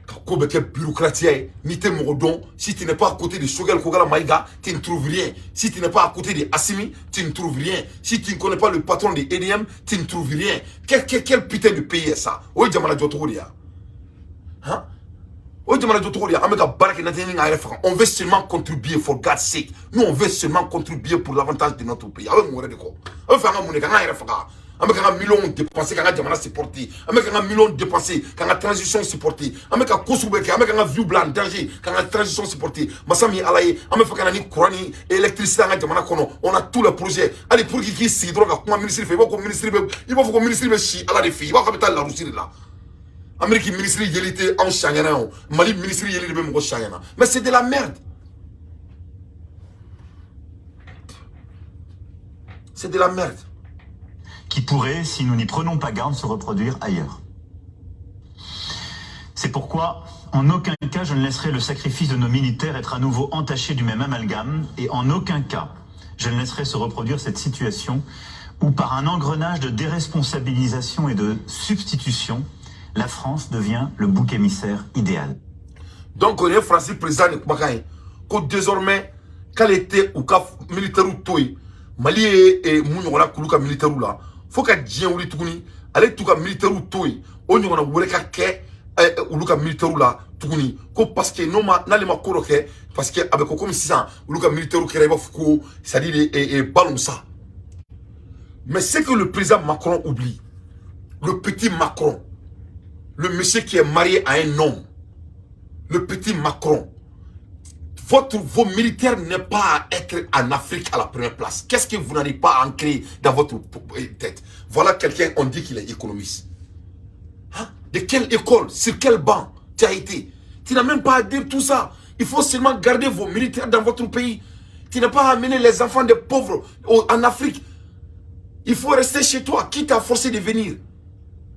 Ka ko bɛ kɛ bureaucratie ye. N'i tɛ mɔgɔ dɔn, si tu n'es pas à côté de Choguel Kokalla Maïga, tu ne trouves rien. Si tu n'es pas à côté de Assimi, tu ne trouves rien. Si tu ne connais pas le patron de EDM, tu ne trouves rien. Quel putain de pays est ça? O ye jamana jɔ cogo de ya? Han, o ye jamana jɔ cogo de ya? An bɛ ka baara kɛ n'an tɛ ɲini k'an yɛrɛ faga. On veut seulement contribuer, for God's sake. Nous, on veut seulement contribuer pour l'avantage de notre pays. A bɛ mun wɛrɛ de kɔ? A bɛ fɛ an ka mun de kɛ? An k'an yɛrɛ faga? An bɛ k'an ka millions dépenser k'an ka jamana supporter. An bɛ k'an ka millions dépenser k'an ka transition supporter. An bɛ ka ko sugu bɛɛ kɛ. An bɛ k'an ka vie bila en danger k'an ka transition supporter. Masa min ye Ala ye, an bɛ fɛ ka na ni courant ni électricité an ka jamana kɔnɔ. On a tous les projets. Hali pour que k'i sigi dɔrɔn ka kuma ministre fɛ, i b'a fɔ ko ministre bɛ, i b'a fɔ ko ministre bɛ si Ala de fɛ yen. I b'a fɔ k'a bɛ taa Larousse de la. Amérique ministre yeli tɛ anw siɲɛ ɲɛna o. Mali ministre yeli de bɛ mɔgɔ siɲɛ ɲɛna. Mais c'est de la merde, c'est de la merde. Qui pourrait, si nous n'y prenons pas garde, se reproduire ailleurs. C'est pourquoi, en aucun cas, je ne laisserai le sacrifice de nos militaires être à nouveau entaché du même amalgame, et en aucun cas, je ne laisserai se reproduire cette situation où, par un engrenage de déresponsabilisation et de substitution, la France devient le bouc émissaire idéal. Donc o ye Faransi président de kumakan ye ko désormais k'ale tɛ u ka militaires to yen. Mali ye mun ɲɔgɔnna k'olu ka militaires la fo ka diɲɛ wuli tuguni, ale t'u ka militaires to yen o ɲɔgɔnna wɛrɛ ka kɛ olu ka militaires la tuguni, ko parce que n'o ma, n'ale ma ko dɔ kɛ, parce que a bɛ ko komi sisan olu ka militaires kɛra i b'a fɔ ko, c'est à dire ballon ça. Mais ce que le président Macron oublie, le petit Macron, le monsieur qui est marié à un homme, le petit Macron, vos militaires n'est pas à être en Afrique à la première place. Qu'est-ce que vous n'arrivez pas à ancrer dans votre tête? Voilà quelqu'un, on dit qu'il est économiste. Hein? De quelle école? Sur quel banc tu as été? Tu n'as même pas à dire tout ça. Il faut seulement garder vos militaires dans votre pays. Tu n'as pas à amener les enfants des pauvres en Afrique. Il faut rester chez toi. Qui t'a forcé de venir?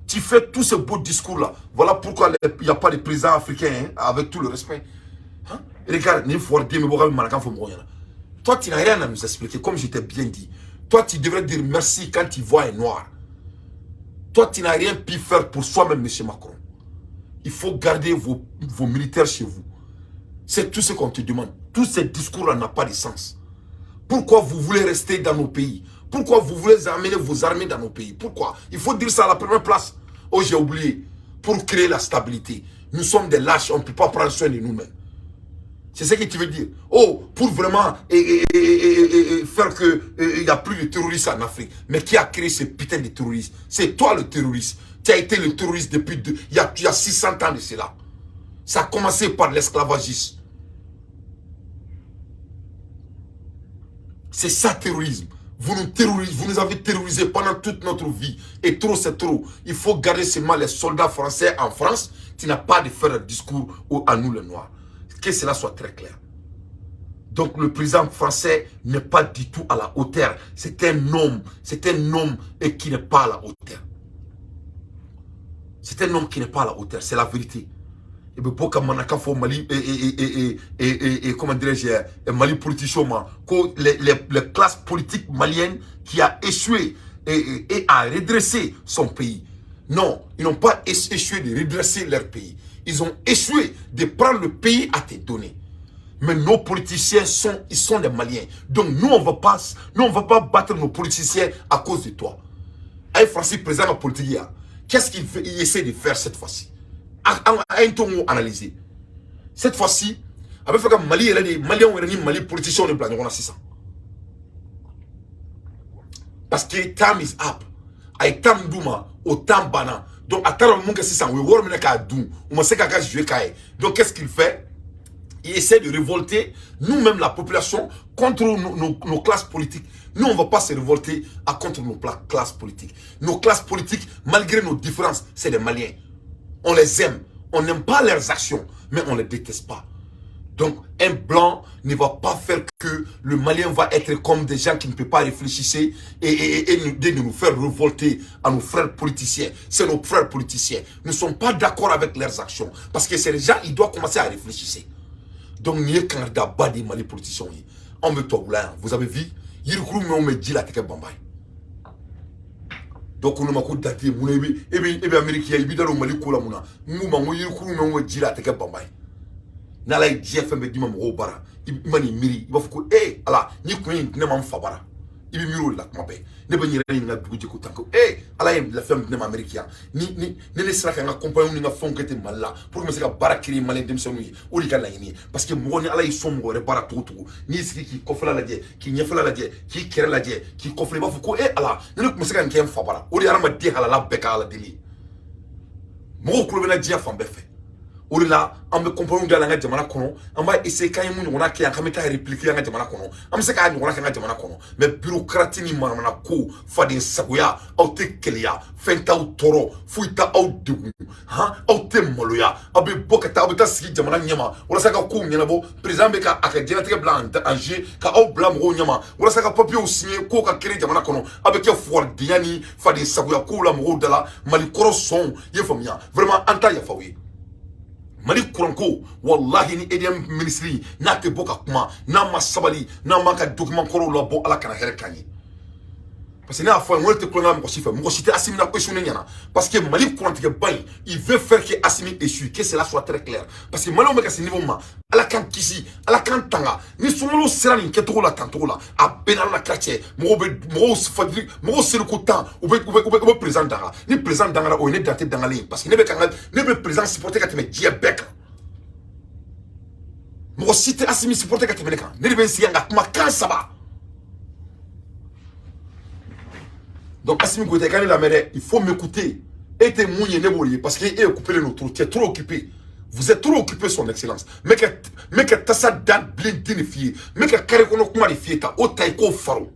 Tu fais tous ces beaux discours-là. Voilà pourquoi il n'y a pas de président africain, hein, avec tout le respect. Hein? Regarde, toi, tu n'as rien à nous expliquer, comme je t'ai bien dit. Toi, tu devrais dire merci quand tu vois un noir. Toi, tu n'as rien pu faire pour soi-même, monsieur Macron. Il faut garder vos militaires chez vous. C'est tout ce qu'on te demande. Tous ces discours-là n'ont pas de sens. Pourquoi vous voulez rester dans nos pays? Pourquoi vous voulez amener vos armées dans nos pays? Pourquoi? Il faut dire ça à la première place. Oh, j'ai oublié. Pour créer la stabilité. Nous sommes des lâches, on ne peut pas prendre soin de nous-mêmes. C'est ce que tu veux dire. Oh, pour vraiment faire qu'il n'y a plus de terroristes en Afrique. Mais qui a créé ce putain de terroristes? C'est toi le terroriste. Tu as été le terroriste depuis il y a 600 ans de cela. Ça a commencé par l'esclavagisme. C'est ça, terrorisme. Vous nous terrorisez, vous nous avez terrorisés pendant toute notre vie. Et trop, c'est trop. Il faut garder seulement les soldats français en France. Tu n'as pas de faire un discours à nous les Noirs. Que cela soit très clair. Donc le président français n'est pas du tout à la hauteur. C'est un homme, c'est un homme et qui n'est pas à la hauteur. C'est un homme qui n'est pas à la hauteur, c'est la vérité. Et puis pour que fo Mali et comment dirais-je, Mali politicien, les classes politiques maliennes qui a échoué et a redressé son pays. Non, ils n'ont pas échoué de redresser leur pays. Ils ont échoué de prendre le pays à te donner. Mais nos politiciens sont, ils sont des Maliens. Donc nous, on va pas battre nos politiciens à cause de toi. Aïe, Francis, président de la politique, qu'est-ce qu'il essaie de faire cette fois-ci? Analyser. Cette fois-ci, avec fait que Mali, Maliens, Mali politiciens, on est 600. Parce que time is up. Ay tam duma au temps bana. Donc à tel moment que 600, we wor mena ka dun, on sait qu'à jouer kaye. Donc qu'est-ce qu'il fait? Il essaie de révolter nous-mêmes la population contre nos classes politiques. Nous, on ne va pas se révolter à contre nos classes politiques. Nos classes politiques, malgré nos différences, c'est des Maliens. On les aime. On n'aime pas leurs actions, mais on ne les déteste pas. Donc, un blanc ne va pas faire que le Malien va être comme des gens qui ne peuvent pas réfléchir et de nous faire révolter à nos frères politiciens. C'est nos frères politiciens. Nous ne sommes pas d'accord avec leurs actions. Parce que ces gens, ils doivent commencer à réfléchir. Donc, ni candidat bas des Mali politiciens. On me. Vous avez vu? Yirikuru me on me dit la tête bambaye. Dɔ ko ne ma ko Dante, mun na e bɛ Amérique yan, i b'i da don Mali ko la mun na? N k'u ma n ko yirikuru min bɛ ji la, a tɛ kɛ banba ye. N'Ala ye diɲɛ fɛn bɛɛ d'i ma mɔgɔw bara, i ma n'i miiri, i b'a fɔ ko ee Ala, n'i kun ye nin di ne ma n fa bara. I bɛ miiri o de la kuma bɛɛ. Ne bɛ n yɛrɛ ɲininka dugu jɛ ko tan ko ee Ala ye lafiya min di ne ma Amérique yan, ni ne sera ka n ka compagnie ni n ka fɛnw kɛ ten Mali la pour que n bɛ se ka baara créer malien denmisɛnninw ye, o de ka laɲini ye. Parce que mɔgɔ ni Ala y'i sɔn mɔgɔ wɛrɛ baara cogo cogo, n'i sigi k'i kɔfɛla lajɛ, k'i ɲɛfɛla lajɛ, k'i kɛrɛ lajɛ, k'i kɔfɛ, i b'a fɔ ko ee Ala, ni ne tun bɛ se ka nin kɛ n fa bara. O de ye hadamaden halala bɛɛ ka Ala deli ye. Mɔgɔw tulo bɛ na diɲɛ fan bɛɛ fɛ. O de la an bɛ compagnie dayɛlɛ an ka jamana kɔnɔ, an b'a essayer k'an ye mun ɲɔgɔnna kɛ yan, k'an bɛ taa répliquer an ka jamana kɔnɔ, an bɛ se k'a ɲɔgɔnna kɛ an ka jamana kɔnɔ. Mais bureaucratie ni manamana ko, faden sagoya, aw tɛ keleya, fɛn t'aw tɔɔrɔ, foyi t'aw degun, han, aw tɛ maloya. Aw bɛ bɔ ka taa, aw bɛ taa sigi jamana ɲɛma walasa ka kow ɲɛnabɔ. Président bɛ ka a ka diɲɛlatigɛ bila en jeu, ka aw bila mɔgɔw ɲɛma walasa ka papiers signer, kow ka créer jamana kɔnɔ. Aw bɛ kɛ fugaridenya ni faden sagoya kow la mɔgɔw da la. Mali kɔrɔ sɔnw, i ye faamuya? Vraiment, an t'a yafa aw ye. Mali kuranko, wallahi, ni EDM ministre n'a tɛ bɔ ka kuma, n'a ma sabali, n'a ma ka document kɔrɔw labɔ, Ala kana hɛrɛ k'an ye. Parce que ne y'a fɔ a ye, n ko ne tɛ kulonkɛ mɔgɔ si fɛ, mɔgɔ si tɛ Assimi na échoué ne ɲɛna. Parce que Mali kurantigɛba in, il veut faire que Assimi échoue, que cela soit très clair. Parce que Malienw bɛ ka se niveau ma, Ala k'an kisi, Ala k'an tanga. Ni sunkalo sera nin kɛcogo la tancogo la, a bɛɛ n'Ala na kira cɛ, mɔgɔw bɛ mɔgɔw fajiri, mɔgɔw seliko tan, u bɛ président danga. Ni président dangara, o ye ne Dante dangalen ye. Parce que ne bɛ ka n ka ne bɛ président supporter ka tɛmɛ diɲɛ bɛɛ kan. Mɔgɔ si tɛ Assimi supporter ka tɛmɛ ne kan. Ne de bɛ n sigi yan ka kuma kan saba. Donc Assimi Goïta, i ka ne lamɛn dɛ, il faut m'écouter. E tɛ mun ye, ne b'o ye, parce que e occupé len don trop, tu es trop occupé. Vous êtes trop occupé, son excellence. N bɛ ka tasa da bilen den de f'i ye, n bɛ ka carré kɔnɔ kuma de f'i ye, ta o ta i k'o faro.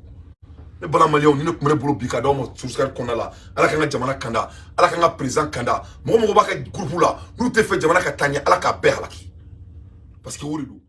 Ne bala Malienw, ni ne tun bɛ ne bolo bi ka d'aw ma surusukari kɔnɔna la. Ala k'an ka jamana kanda, Ala k'an ka président kanda. Mɔgɔ mɔgɔ b'a ka groupe la n'u tɛ fɛ jamana ka taa ɲɛ, Ala k'a bɛɛ halaki, parce que o de don.